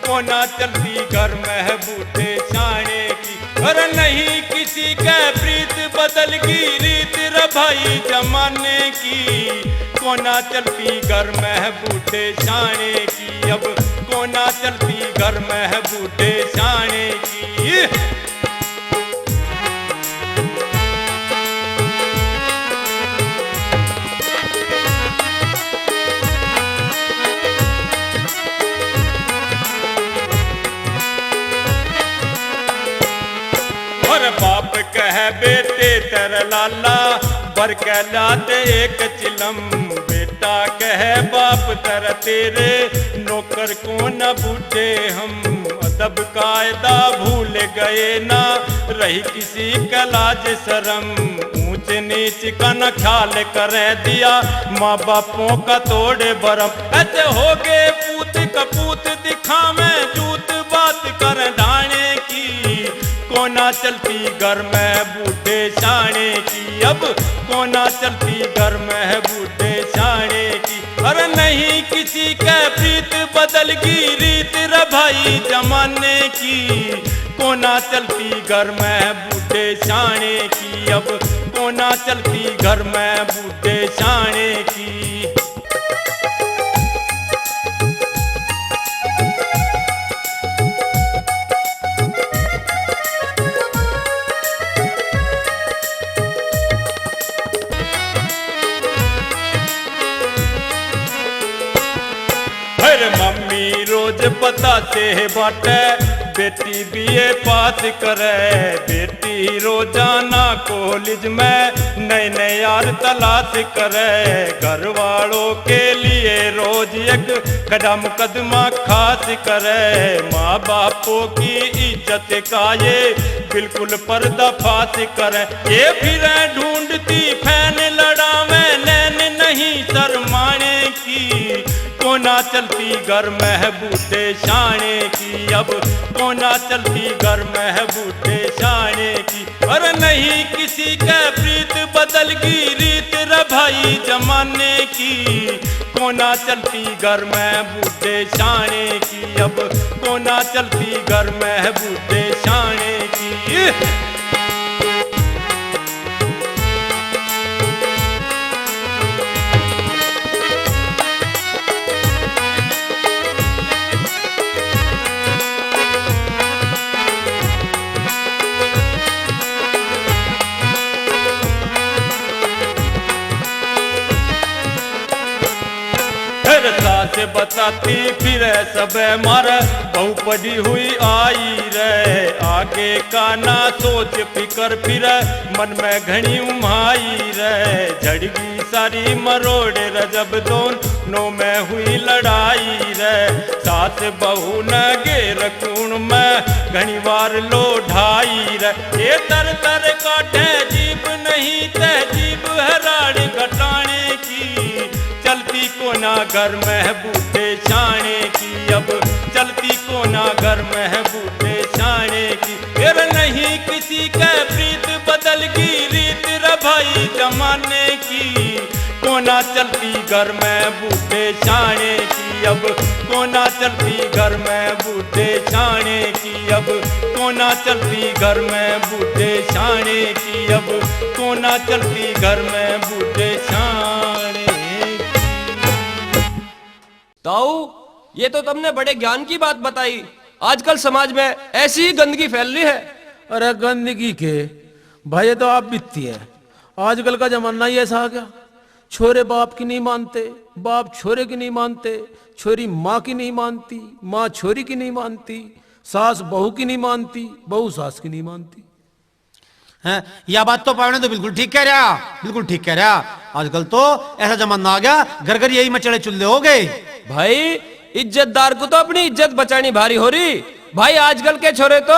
कोना चलती घर में है बूढ़े शाने की। अरे नहीं किसी के प्रीत, बदल गई रीत रे भाई जमाने की। कोना चलती घर में है बूढ़े शाने की, अब कोना चलती घर में है बूढ़े शाने की। और बाप कहे बेटे तेरे लाला, भर के लाते एक चिलम। बेटा कहे बाप तेरे, तेरे नौकर कौन बूढ़े हम। अदब कायदा भूल गए ना, रही किसी का लाज शर्म। ऊंच नीच का न ख्याल कर दिया, माँ बापों का तोड़े भरम। ऐसे हो गए पूत कपूत, दिखावे जूत, बात कर डाने की। कोना चलती घर में बूढ़े शाने की, अब कोना चलती घर में बूढ़े शाने की। अरे नहीं किसी के प्रीत, बदल गई रीत रे भाई जमाने की। कोना चलती घर में बूढ़े शाने की, अब कोना चलती घर में बूढ़े शाने की। फिर मम्मी रोज पता से बाटे, बेटी बीए पास करे, बेटी रोजाना कॉलेज में नए नए यार तलाश करे। घर वालों के लिए रोज एक खड़ा मुकदमा खास करे। माँ बापों की इज्जत का ये बिल्कुल पर्दाफाश करे। ये फिर ढूंढती फैन लड़ावे, नैन नहीं शर्माने की। कोना चलती घर में बूढ़े शाणे की, अब कोना चलती घर में बूढ़े शाणे की। अरे नहीं किसी के प्रीत, बदल गई रीत रे भाई जमाने की। कोना चलती घर में बूढ़े शाणे की, अब कोना चलती घर में बूढ़े शाणे की। फिर सास बताती फिर सब मारे, बहू पड़ी हुई आई रे। आगे का ना सोच फिकर फिर मन में घणी उमाई रे। झड़गी सारी मरोड़ रे जब दोनों में हुई लड़ाई रे। सास बहू न गेर कूण में घणी बार लोढ़ाई रे। ये तर तर काटे जीभ नहीं तहजीब है राड़ घटाने की। चलती कोना घर में बूढ़े शाणे की, अब चलती कोना घर में बूढ़े शाणे की। फिर नहीं किसी के प्रीत, बदल गई रीत रे भाई जमाने की। कोना चलती घर में बूढ़े शाणे की, अब कोना चलती घर में बूढ़े शाणे की, अब कोना चलती घर में बूढ़े शाणे की, अब कोना चलती घर में बूढ़े शाणे की। ताऊ, ये तो तुमने बड़े ज्ञान की बात बताई। आजकल समाज में ऐसी ही गंदगी फैल रही है। अरे गंदगी के भाई, ये तो आप बीती है। आजकल का जमाना ही ऐसा आ गया, छोरे बाप की नहीं मानते, बाप छोरे की नहीं मानते, छोरी माँ की नहीं मानती, माँ छोरी की नहीं मानती, सास बहू की नहीं मानती, बहू सास की नहीं मानती। हैं, या बात तो पावणे तो बिल्कुल ठीक कह रहा, बिल्कुल ठीक कह रहा। आजकल तो ऐसा जमाना आ गया, घर घर यही मचड़े चुल्ले हो गए। भाई, इज्जतदार को तो अपनी इज्जत बचानी भारी हो रही। भाई, आजकल के छोरे तो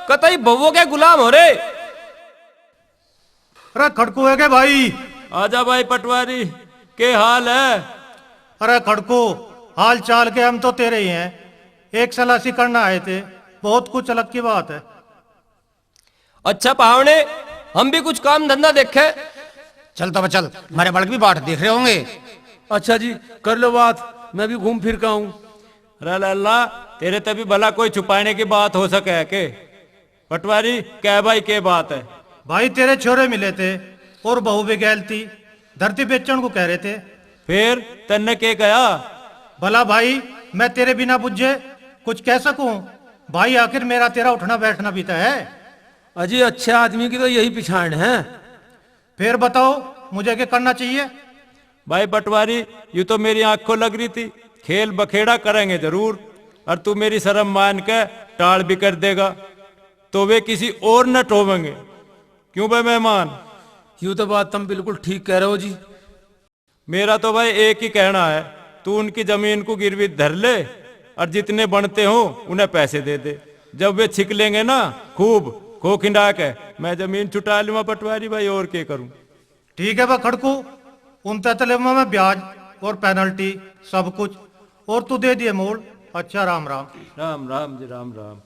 कतई बहुओं के गुलाम हो रहे। अरे खड़कू है के भाई? आजा भाई पटवारी, के हाल है? अरे खड़कू, हाल चाल के हम तो तेरे ही हैं, एक सलासी करना आए थे, बहुत कुछ अलग की बात है। अच्छा पावणे, हम भी कुछ काम धंधा देखे। चल तो चल, हमारे बालक भी बाट देख रहे होंगे। अच्छा जी, कर लो बात, मैं भी घूम फिर के आऊं। अरे लाला, तेरे ते भी भला कोई छुपाने की बात हो सके है के? पटवारी, कह भाई, के बात है? भाई, तेरे छोरे मिले थे और बहू भी गैल थी, धरती बेचण को कह रहे थे। फिर तन्ने के कहा? भला भाई, मैं तेरे बिना बुझे कुछ कह सकूं? भाई, आखिर मेरा तेरा उठना बैठना भी तो है। अजी, अच्छे आदमी की तो यही पिछाण है। फिर बताओ, मुझे क्या करना चाहिए? भाई पटवारी, यू तो मेरी आंखों लग रही थी, खेल बखेड़ा करेंगे जरूर, और तू मेरी शर्म मान के टाल भी कर देगा, तो वे किसी और न टोवेंगे। क्यों बे मेहमान? यू तो बात तुम बिल्कुल ठीक कह रहे हो जी। मेरा तो भाई एक ही कहना है, तू उनकी जमीन को गिरवी धर ले और जितने बनते हो उन्हें पैसे दे दे। जब वे छिक लेंगे ना खूब खो खिंडा के, मैं जमीन छुटा लूँगा पटवारी भाई, और के करूँ। ठीक है बे खड़कू, उनते तो लेवा मैं ब्याज और penalty सब कुछ, और तू दे दिए मोल। अच्छा, राम राम। राम राम जी, राम राम।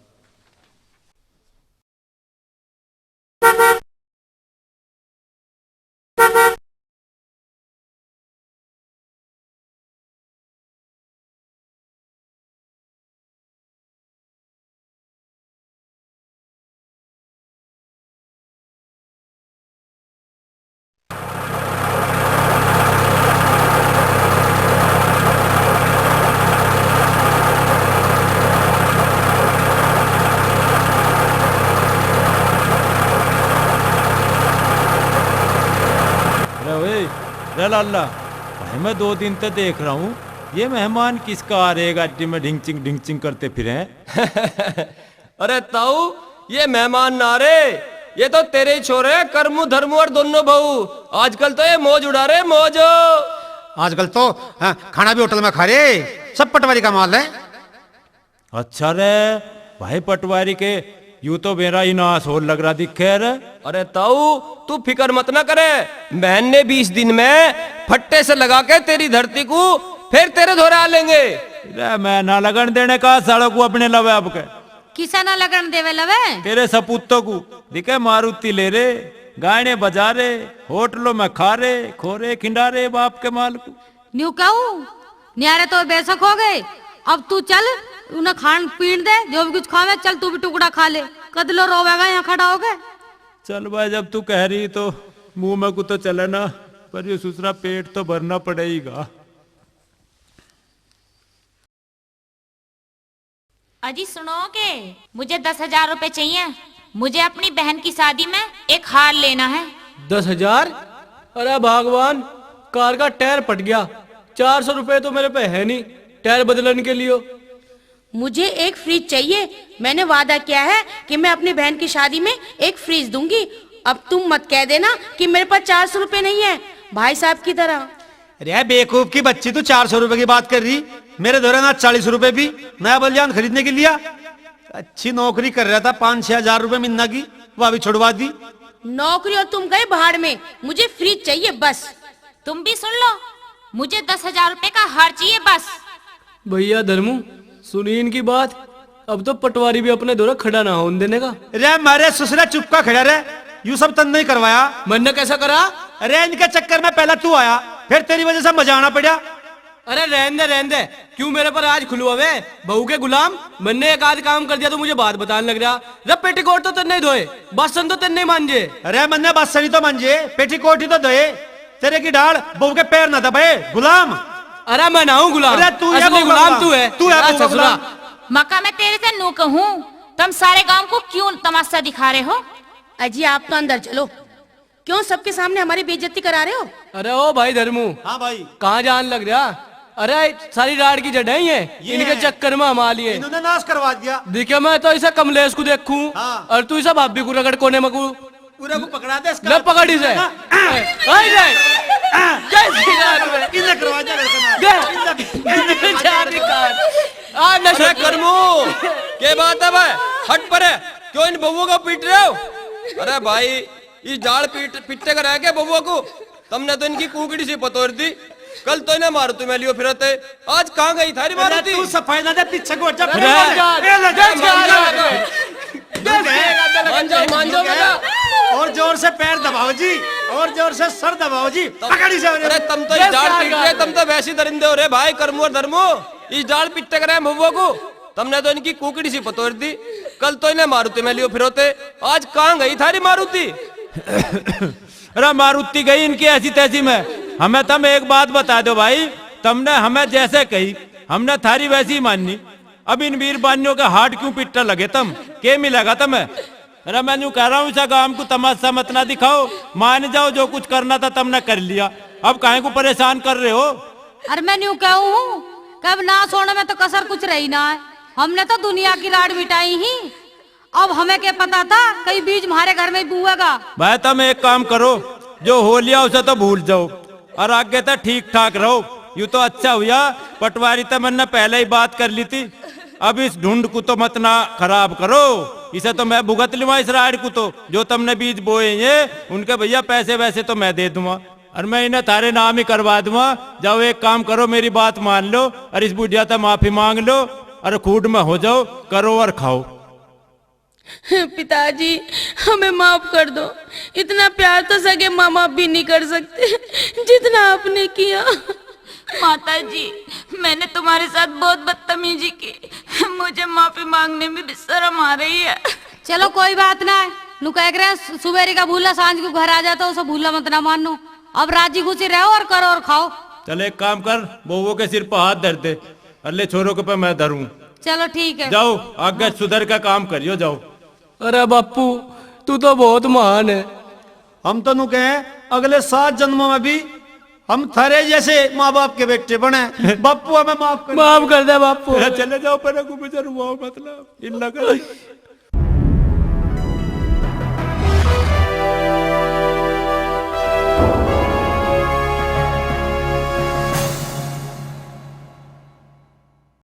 अरे ओए, रे लाला, भाई मैं दो दिन ते देख रहा हूँ, ये मेहमान किसका आ रहे गाड़ी में ढिंग चिंग ढिंग चिंग करते फिरे हैं? अरे ताऊ, ये मेहमान ना रे, ये तो तेरे ही छोरे हैं, करमू धर्मू और दोनों बहू। आजकल तो ये मौज उड़ा रहे, मौज। आजकल तो, हाँ, खाना भी होटल में खा रहे, सब पटवारी का माल है। अच्छा रे, भाई पटवारी के, यू तो मेरा ही नाश होर लग रहा दिखे रे। अरे ताऊ, तू फिकर मत ना करे, मैंने भी इस दिन में फट्टे से लगा के तेरी धरती को फिर तेरे धोरे आ लेंगे। रे, मैं ना लगन देने का सालों को अपने लवे अब के। किसा ना लगन देवे लवे? तेरे सपूतों को। दिखे मारुति ले रे, गाने बजा रे, होटलों में खा रे, खो रे, खिंडा रे बाप के माल को। न्यू कहूँ, न्यारे तो बेशक हो गए। अब तू चल, उन्हें खान पीन दे, जो भी कुछ खावे, चल तू भी टुकड़ा खा ले। कदलो रोवेगा यहाँ खड़ा हो गए। चल भाई, जब तू कह रही तो मुंह में को तो चले ना, पर ये सुसरा पेट तो भरना पड़ेगा। अजी सुनो के, मुझे दस हजार रुपए चाहिए। मुझे अपनी बहन की शादी में एक हार लेना है। दस हजार? अरे भगवान, कार का टायर फट गया, चार सौ रुपए तो मेरे पे है नहीं टायर बदलने के लिए। मुझे एक फ्रिज चाहिए। मैंने वादा किया है कि मैं अपनी बहन की शादी में एक फ्रिज दूंगी। अब तुम मत कह देना कि मेरे पास चार सौ रुपए नहीं है, भाई साहब की तरह। अरे बेवकूफ की बच्ची, तू चार सौ रुपए की बात कर रही, मेरे धोरे ना चालीस रुपए भी नया बलियान खरीदने के लिए। अच्छी नौकरी कर रहा था, पाँच छह हजार रुपए महीना की, वह भी छुड़वा दी। नौकरी और तुम गए भाड़ में, मुझे फ्रिज चाहिए बस। तुम भी सुन लो, मुझे दस हजार रुपए का हार चाहिए बस। भैया धर्मू, सुनी इनकी बात, अब तो पटवारी भी अपने धोरे खड़ा ना होने देने का। रे मारे ससुरा, चुप का खड़ा रे, यू सब तन नहीं करवाया। मैंने कैसा करा? अरे इनके चक्कर में पहला तू आया, फिर तेरी वजह से मजा आना पड़ा। अरे रहन दे, रहन दे, क्यों मेरे पर राज खुलवावे? बहू के गुलाम, मैंने एक आध काम कर दिया तो मुझे बात बताने लग रहा। रे पेटीकोट तो तेरे नहीं धोए, बासन तो तेरे नहीं मांजे। अरे मैंने बासन ही तो मांजे, पेटीकोट ही तो धोए। तेरे की डाल बहू के पैर ना दबाए, गुलाम। अरे मैं ना हूँ गुलाम, अरे तू है असली बहू का गुलाम गुलाम। तू है। तू है अरे बहू का ससुरा। गुलाम। मका मैं तेरे से नू कहूँ, तुम सारे गांव को क्यों तमाशा दिखा रहे हो? अजी आप तो अंदर चलो, क्यों सबके सामने हमारी बेइज्जती करा रहे हो? अरे ओ भाई धर्मू, हाँ भाई। कहाँ जान लग रहा? अरे सारी राड़ की जड़ें ही हैं, ये इनके हैं। चक्कर में हम आ लिए। इन्होंने नाश करवा दिया। देखे मैं तो इसे कमलेश को देखूं हाँ। और तू इसे भाभी को रगड़ कोने में को। पूरा को पकड़ा दे इसका। ले पकड़ इसे। ना। आई जाए। जय श्री राम। इन्हें करवा दे, लड़का ना। दे। इन्हें, इन्हें करवा दे। जा निकाल। आ नशा अरे करमू, के बात है भाई? हट पर है। क्यों इन बउओं को पीट रहे हो? अरे भाई, इस जाल पीट, पिट्टे का रह गया बउआ को। तमने तो इनकी कुकड़ी सी पतोर दी। कल तो इन्हें मारुति में लियो फिरते, आज कहाँ गई थारी अरे मारुति? तू सफाई ना दे, पीछे को हट जा। अरे ए ले जा, ए ले जा, ए ले जा। मान जाओ, मान जाओ बेटा। और जोर से पैर दबाओ जी, और जोर से सर दबाओ जी। पकड़ी से। अरे तम तो इस जाल पीट रहे, तम तो वैसे ही दरिंदे हो रे भाई, करमू और धर्मू। इस जाल पिट्टे करे बउआ को। तमने तो इनकी कुकड़ी सी पतोर दी। कल तो इन्हें मारुति में लियो फिरोते, आज कहाँ गई थारी मारुति? अरे मारुति गई इनकी ऐसी तैसी में। हमें तम एक बात बता दो भाई, तमने हमें जैसे कही, हमने थारी वैसी ही माननी। अब इन वीर बानियों के हाथ क्यों पिट्टे लगे तम? के मिलेगा तमें? अरे मैं न्यू कह रहा हूँ, इसा गांव को तमाशा मत ना दिखाओ। मान जाओ, जो कुछ करना था तमने कर लिया, अब काहे को परेशान कर रहे हो? अरे मैं न्यू कहूँ हूँ कि अब नाश होने में तो कसर कुछ रही ना है। हमने तो दुनिया की राड़ मिटाई ही, अब हमें क्या पता था कई बीज म्हारे घर में ही बुएगा। भाई तम एक काम करो, जो हो लिया उसे तो भूल जाओ। और आगे तक ठीक ठाक रहो। यू तो अच्छा हुआ, पटवारी तै मैंने पहले ही बात कर ली थी। अब इस ढूंढ को तो मत ना खराब करो, इसे तो मैं भुगत लूंगा इस राड़ को तो। जो तमने बीज बोए हैं उनके भैया पैसे वैसे तो मैं दे दूंगा, और मैं इन्हें थारे नाम ही करवा दूंगा। जाओ एक काम करो, मेरी बात मान लो और इस बुढ़िया तै माफी मांग लो और खूड में हो जाओ, करो और खाओ। पिताजी, हमें माफ कर दो। इतना प्यार तो सगे माँ बाप भी नहीं कर सकते जितना आपने किया। माता जी, मैंने तुम्हारे साथ बहुत बदतमीजी की, मुझे माफी मांगने में भी शर्म आ रही है। चलो कोई बात ना है, नु कह रहे हैं सु-, सुबेरी का भूला सांझ को घर आ जाता, उसे भूला मत ना मानो। अब राजी खुशी रहो और करो और खाओ। चल एक काम कर, बउओ के सिर पर हाथ धर दे, अल्ले छोरों के पे मैं धरूं। चलो ठीक है। जाओ आगे सुधर का काम करियो, जाओ। अरे बापू, तू तो बहुत महान है। हम तो नु कहे अगले सात जन्मों में भी हम थारे जैसे माँ बाप के बेटे बने। बापू हमें माफ कर। माफ कर दे बापू। अरे चले जाओ, पर को बेचारू हुआ मतलब इन लगा।